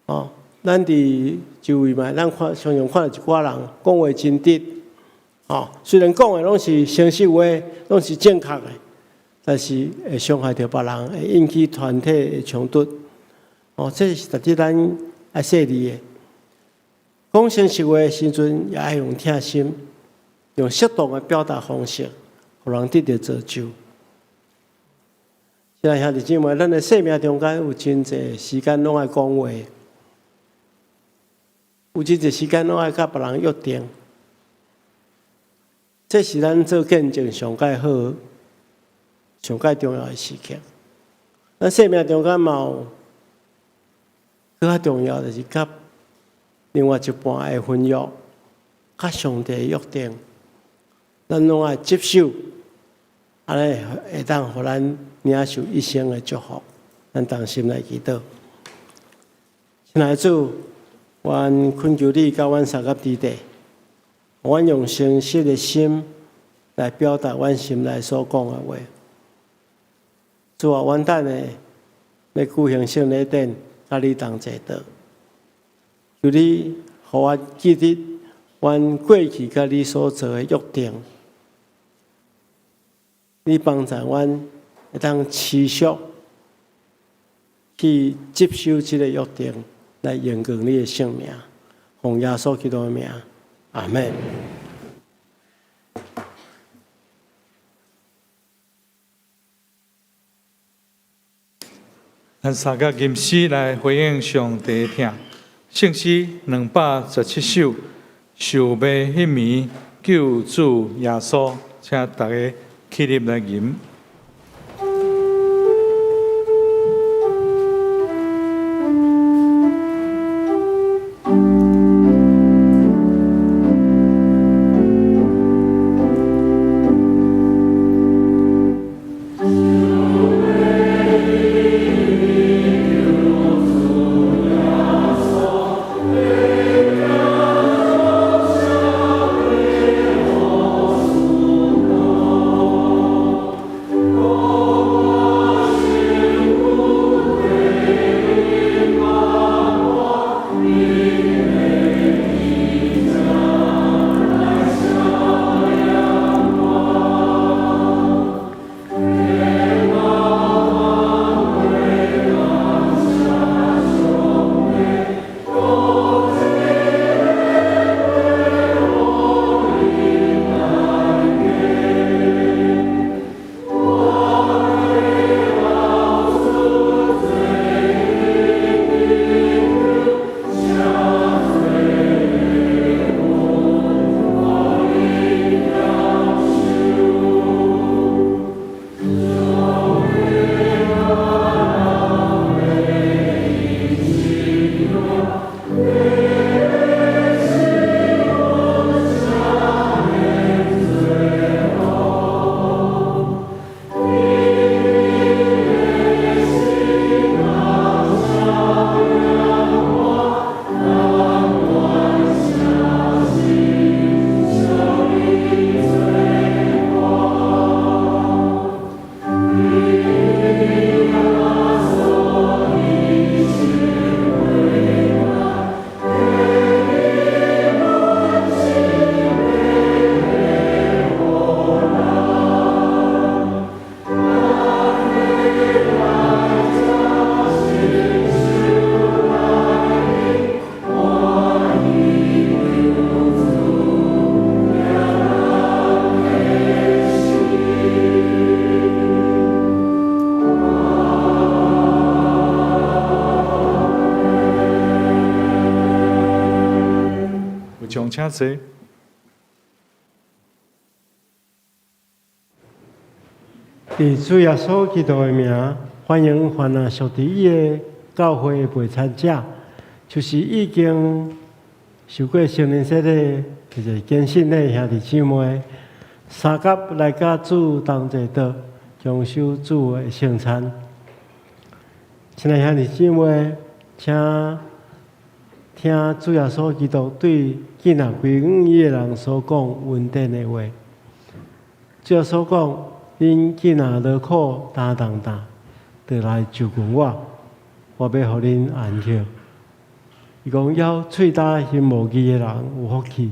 哦，咱佇周圍嘛，咱看常常看著一寡人講話真直。哦，雖然講的攏是誠實話，攏是正確的，但是會傷害著別人，會引起團體的衝突。哦，這是值得咱愛細膩的。講誠實話的時陣，也愛用疼心，用適當的表達方式，予人得著造就。親愛兄弟姊妹，咱的生命中間有真濟時間攏愛講話，有真濟時間攏愛佮別人約定。這是咱做見證上蓋好、上蓋重要的時刻。咱生命中間嘛有閣較重要，就是佮另外一半的婚約，佮上帝的約定，咱攏愛執守，按呢會當予咱領受一生的祝福。咱同心來祈禱。親愛的主，阮懇求你佮阮相佮佇底，阮用誠實的心來表達阮心內所講的話。主啊，阮等下欲舉行聖禮典，佮你同齊禱。求你予阮記得，阮過去佮你所做的約定，你幫助阮會當持續去接受這个約定，來榮耀你的聖名，奉耶穌基督的名，阿們。咱三個吟詩來回應上帝的疼，聖詩217首，受賣彼暝救主耶穌，請大家起立來吟。請坐。佇主耶穌基督的名，歡迎凡若屬佇伊的教會的陪餐者，就是已經受過聖靈洗禮，就是堅信的兄弟姊妹，相佮來佮主同齊桌，共守主的聖餐。親愛兄弟姊妹，請聽主耶穌基督對囝仔歸於伊的人所講恩典的話。主耶穌講：恁囝若勞苦擔重擔，就來就近我，我欲予恁安息。伊講：枵喙焦心無義的人有福氣，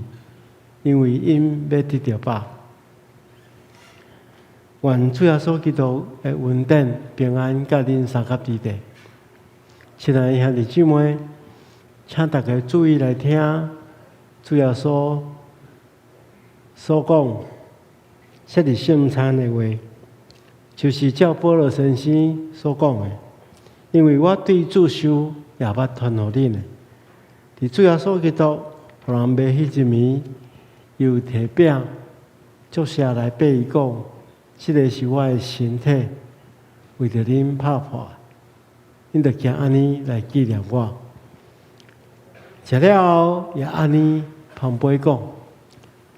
因為𪜶欲得著飽。願主耶穌基督的恩典平安佮恁相佮佇咧。親愛的兄弟姊妹，請大家注意來聽主耶穌所講設立聖餐的話，就是照保羅先生所講的。因為我對主受，也捌傳予恁的。佇主耶穌基督予人賣彼一暝，又提餅，祝謝來擘伊講：這个是我的身體，為著恁拍破，恁著行按呢來紀念我。食了後，也按呢捧杯講：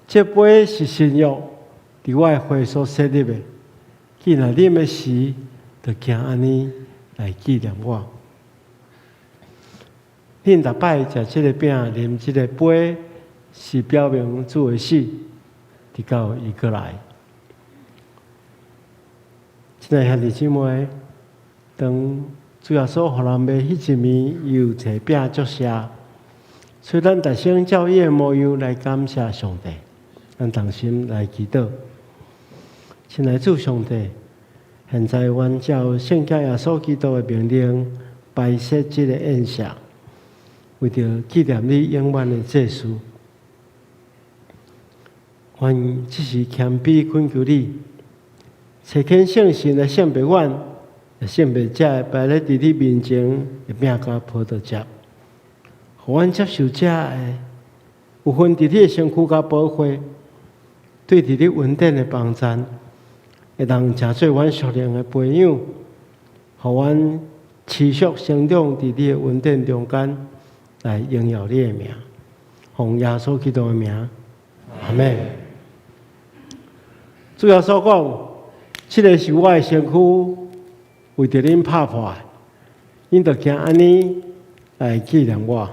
這杯是新約，佇我的血所設立的。既若啉的時，就行按呢來紀念我。恁逐擺食這个餅、啉這个杯，是表明主的死，直到伊閣來。親愛兄弟姊妹，當主耶穌予人賣彼一暝，又提餅祝謝，所以咱大聲照伊的模樣來感謝上帝，咱同心來祈禱。親愛主上帝，現在阮照聖子耶穌基督的命令，擺設這个宴席，為著紀念你永遠的祭司。阮這時謙卑懇求你，差遣聖神來聖別阮，聖別這擺咧佇你面前的餅佮葡萄汁，予阮接受這个有份佇你的身軀佮寶血，對佇你恩典的幫贊，會當成做阮屬靈的培養，予阮持續成長佇你的恩典中間，來榮耀你的名，奉耶穌基督的名，阿們。主耶穌講：這个是我的身軀，為著恁拍破的，恁著行按呢來紀念我。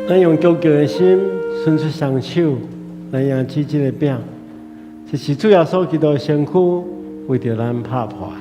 咱用恭敬的心，伸出雙手來迎接這个餅，這是主耶穌基督的身軀，為著咱拍破。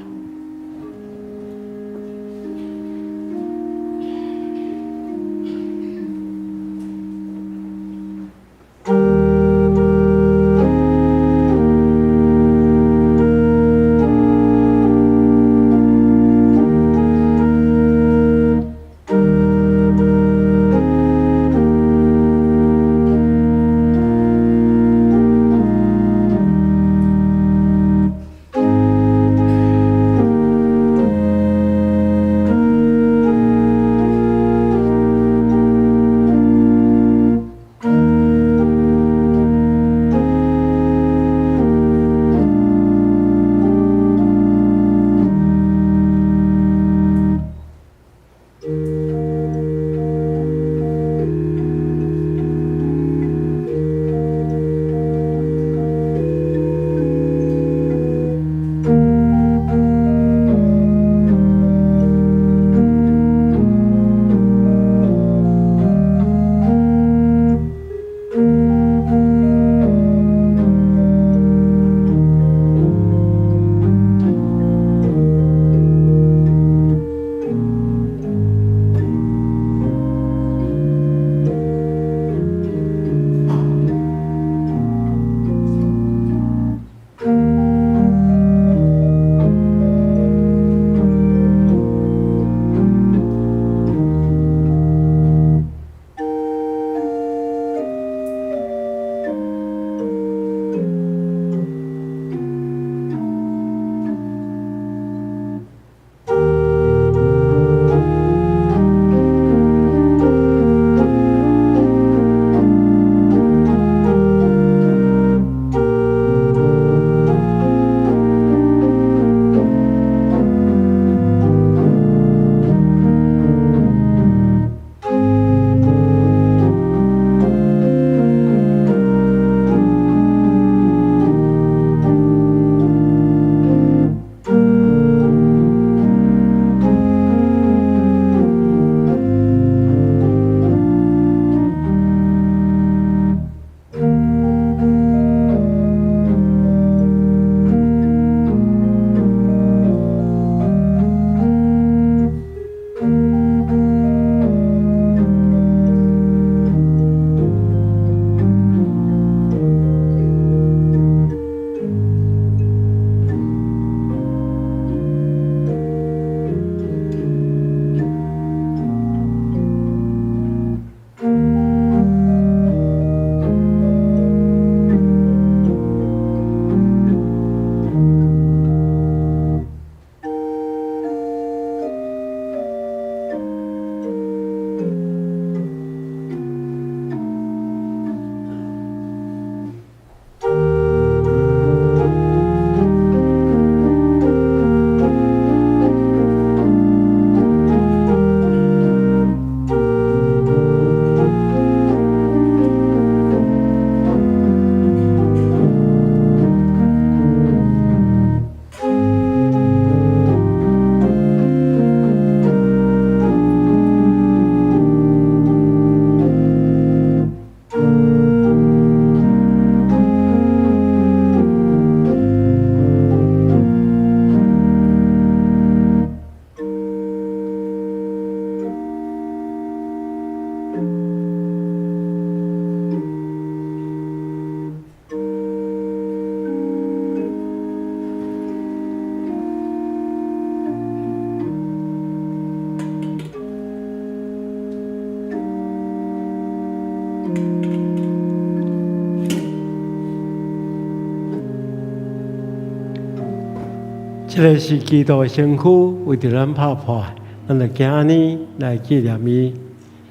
這个是基督的身軀，為著咱拍破，咱就行按呢來紀念伊，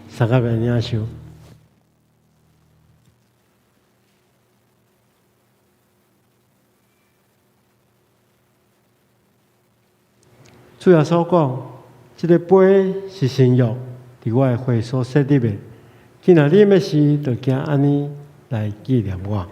相佮來領受。主耶穌講：這个杯是新約，佇我的血所設立的。既若啉的時，就行按呢來紀念我。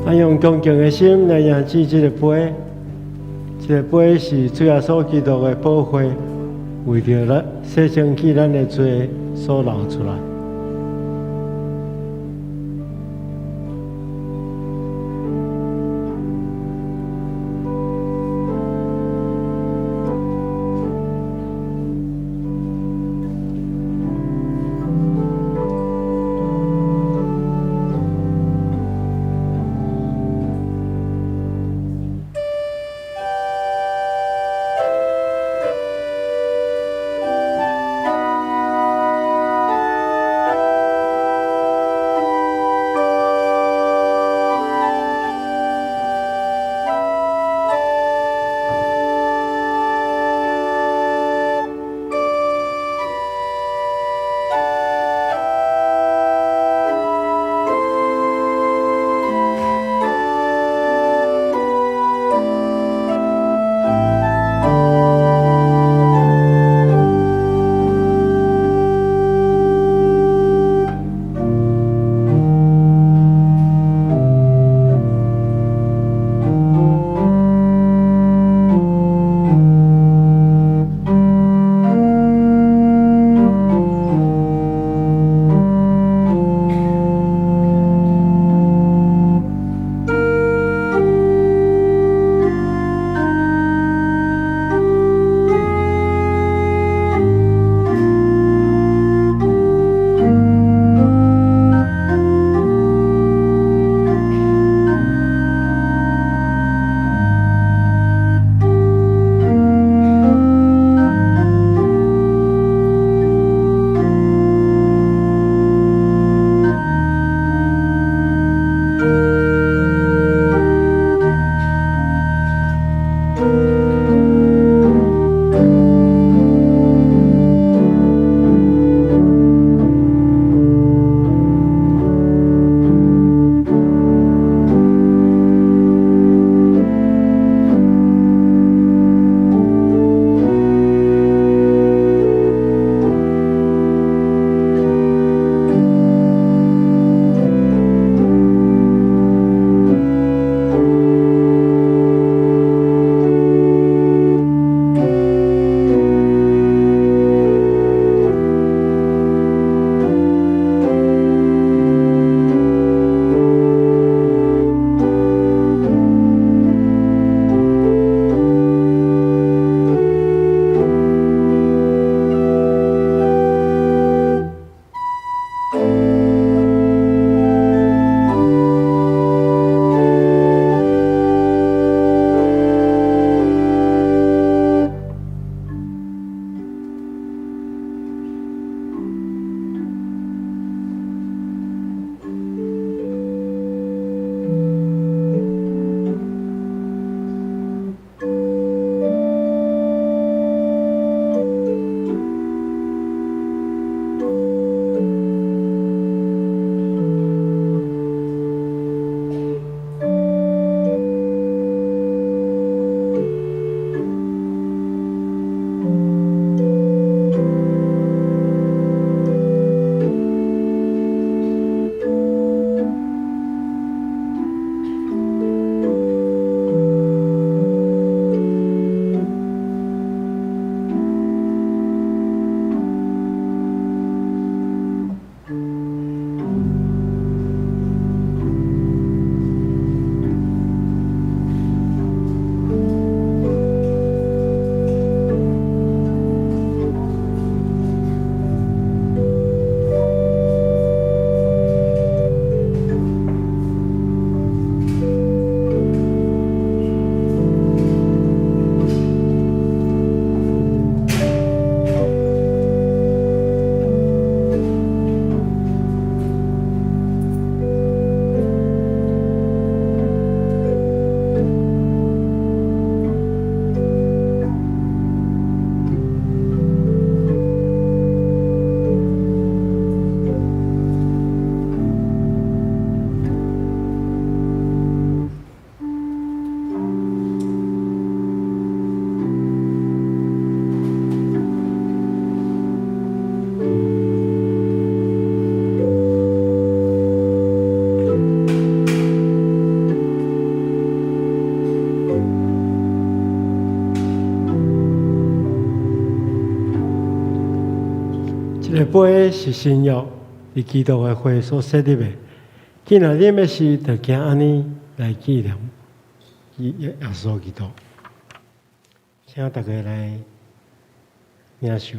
咱用恭敬的心來仰視這个杯，這个杯是主耶穌基督的寶血，為著咱洗清去咱的罪所流出來。這個杯是新約，佇基督的血所設立的。既若啉的時，就行按呢來紀念耶穌基督。請大家來領受。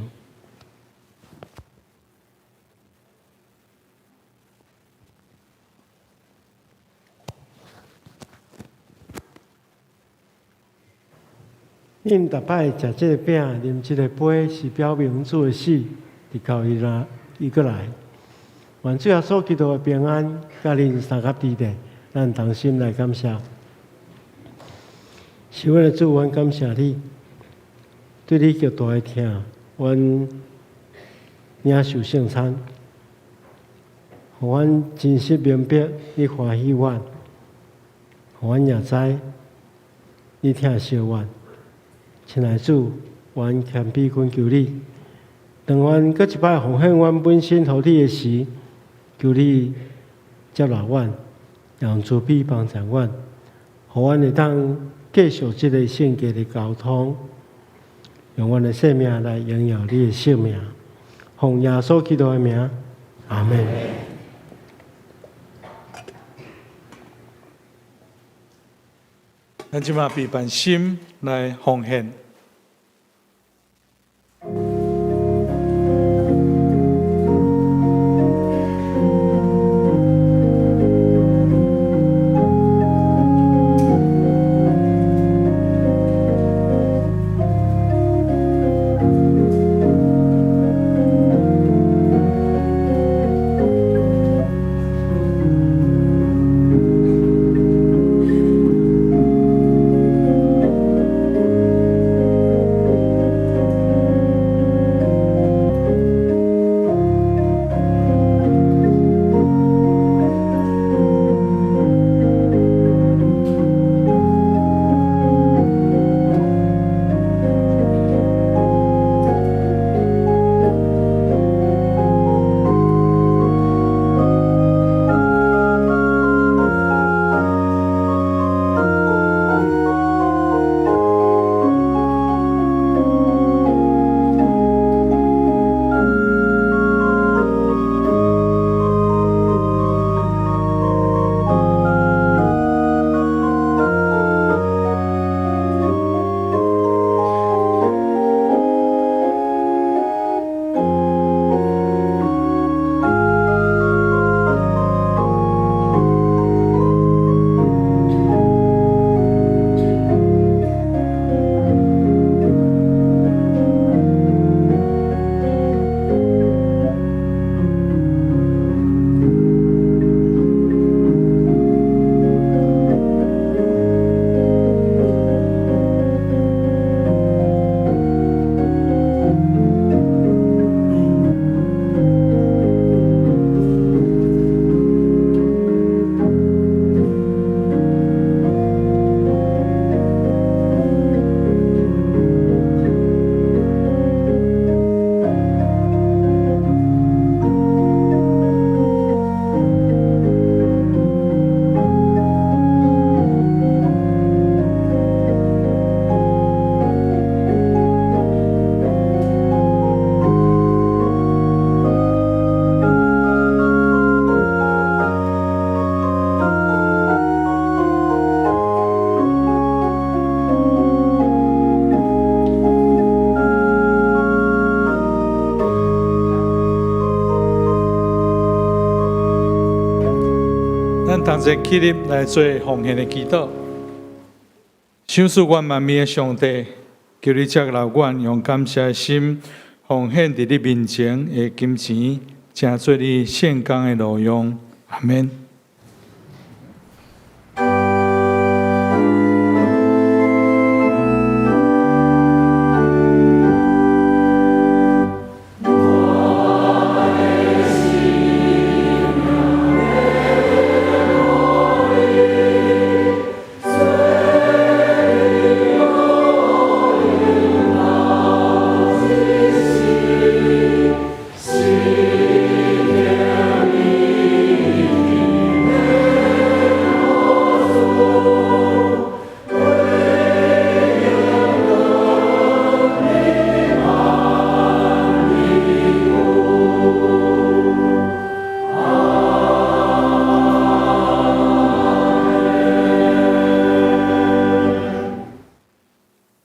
恁逐擺食這个餅，啉這个杯，是表明主的死，直到伊來，伊閣來。願主耶穌基督的平安，佮恁相佮佇咧，咱同心來感謝。是阮的主，阮感謝你，對你極大的疼，阮領受聖餐，予阮真實明白你歡喜阮，予阮也知你疼惜阮。親愛主，阮謙卑懇求你，當阮閣一擺奉獻阮本身予你的時，求你接納阮，用慈悲幫助阮，予阮會當繼續這个聖潔的交通，用阮的生命來榮耀你的聖名，奉耶穌基督的名，阿們。咱這馬備辦心來奉獻。咱同齊起立來做奉獻的祈禱。賞賜阮萬民的上帝，求你接納阮，用感謝的心奉獻佇你面前的金錢，成做你聖工的路用。阿們。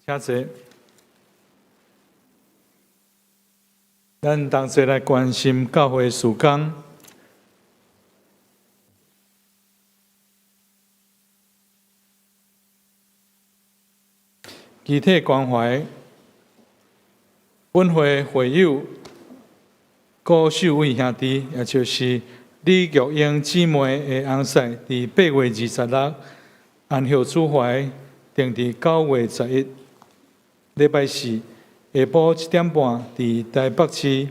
請坐。咱同齊來關心教會事工。具體關懷，本會會友郭秀偉兄弟，也就是李玉英姊妹的翁婿，佇8月26安息主懷，定佇9月11禮拜四下晡7點半，佇台北市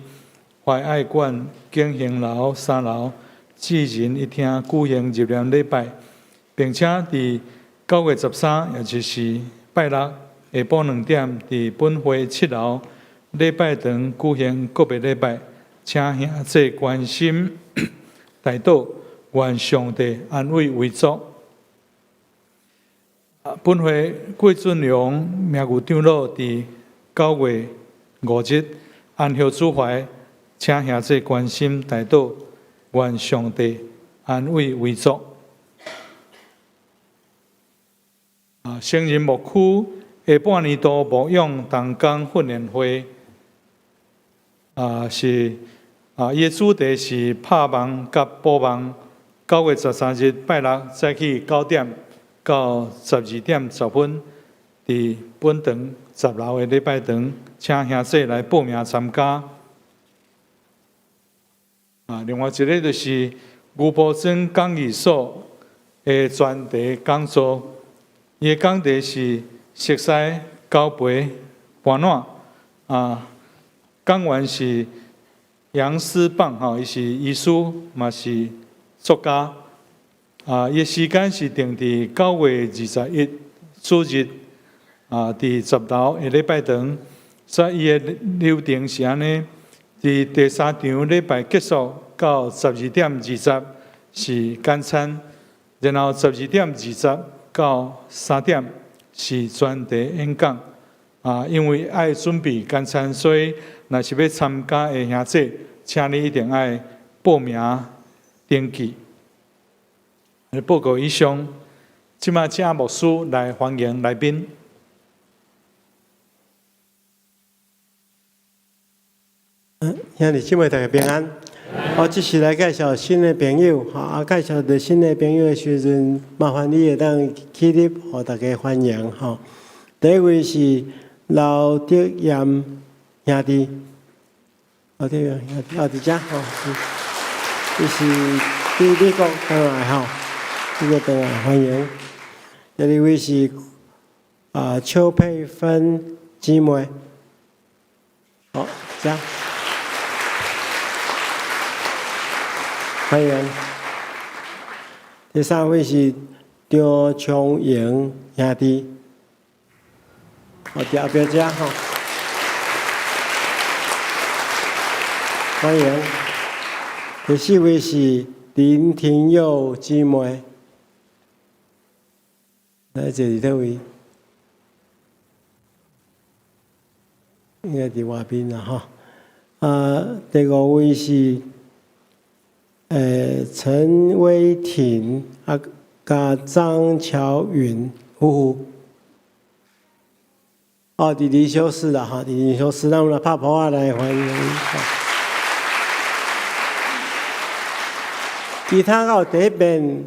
懷愛館景興樓三樓智仁一廳舉行入殮禮拜，並且佇9月13，也就是拜六下晡2點，佇本會七樓禮拜堂舉行告別禮拜，請兄弟關心代禱，願上帝安慰遺族。本會郭俊良名譽長老佇9月5日安息主懷，請兄弟關心代禱，願上帝安慰遺族。成人牧區下半年度牧養同工訓練會，是伊的主題是拍網佮補網。9月13日拜六早起9點到12點10分，佇本堂十樓的禮拜堂，請兄弟來報名參加。另外一个就是牛埔庄講義所的專題講座，伊的講題是熟似交陪伴暖。講員是楊思棒，吼，伊是醫師，嘛是作家。伊的時間是定佇9月21主日，佇十樓的禮拜堂。所以伊的流程是按呢：佇第三場禮拜結束到12點20是簡餐，然後12點20到3點是專題演講。因為愛準備簡餐，所以若是欲參加的兄弟，請你一定愛報名登記。報告以上，這擺請牧師來歡迎來賓。兄弟姊妹大家平安。我這是來介紹新的朋友，吼，介紹著新的朋友的時陣，麻煩你會當起立，予大家歡迎，吼。第一位是劉德炎兄弟，劉德炎兄弟，佇遮，吼，伊是佇美國轉來，吼，美國轉來歡迎。第二位是邱佩芬姊妹，好，遮。歡迎。第三位是張昌榮兄弟，佇後壁遮吼。歡迎。第四位是林廷佑姊妹，來坐佇佗位？應該佇外面啦吼。第五位是陳威廷佮張喬雲夫婦，哦，佇靈修室啦，哈，佇靈修室，咱們來拍噗仔來歡迎。其他閣有第一遍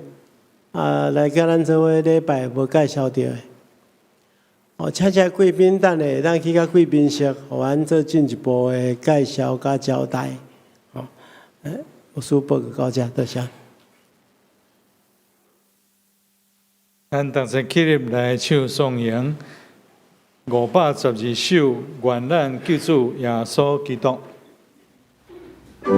來佮咱做伙禮拜無介紹著的，哦，請這貴賓等下會當去佮貴賓室，予阮做進一步的介紹佮交代，哦，牧師報告到這，多謝。咱同齊起立來唱頌詠512首，願咱救主耶穌基督。 主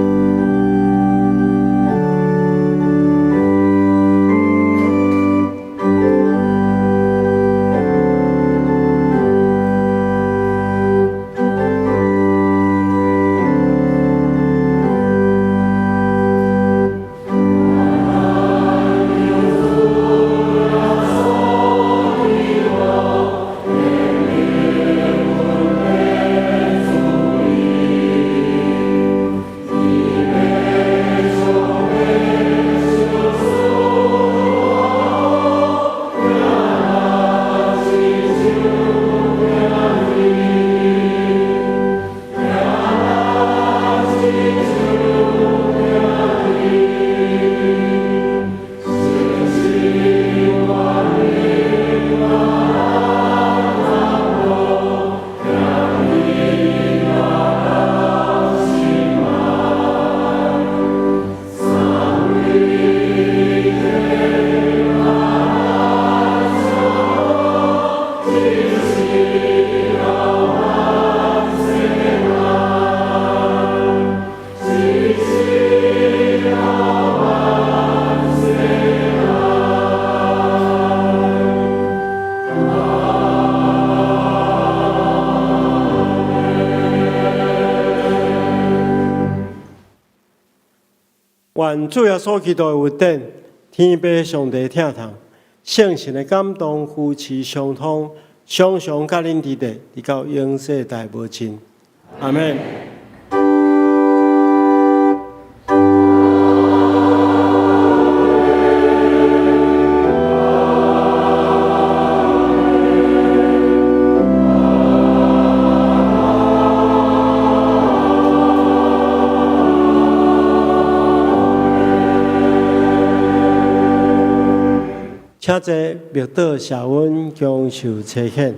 願主耶穌基督的恩典，天父上帝疼痛，聖神的感動、扶持、相通，常常佮恁佇咧，直到永世代無盡。阿們。請坐，默禱謝恩，享受差遣。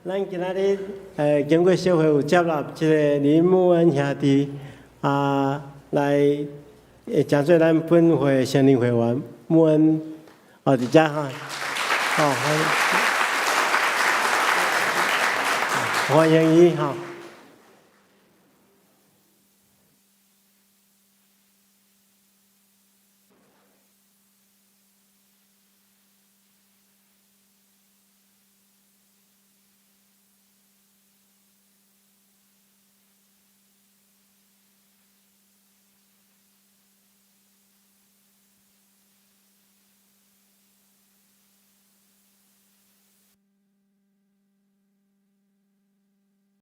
咱今仔日經過小會有接納這个林慕恩兄弟啊，來成做咱本會成年會員慕恩哦，佇遮哈，好歡迎，歡迎伊吼。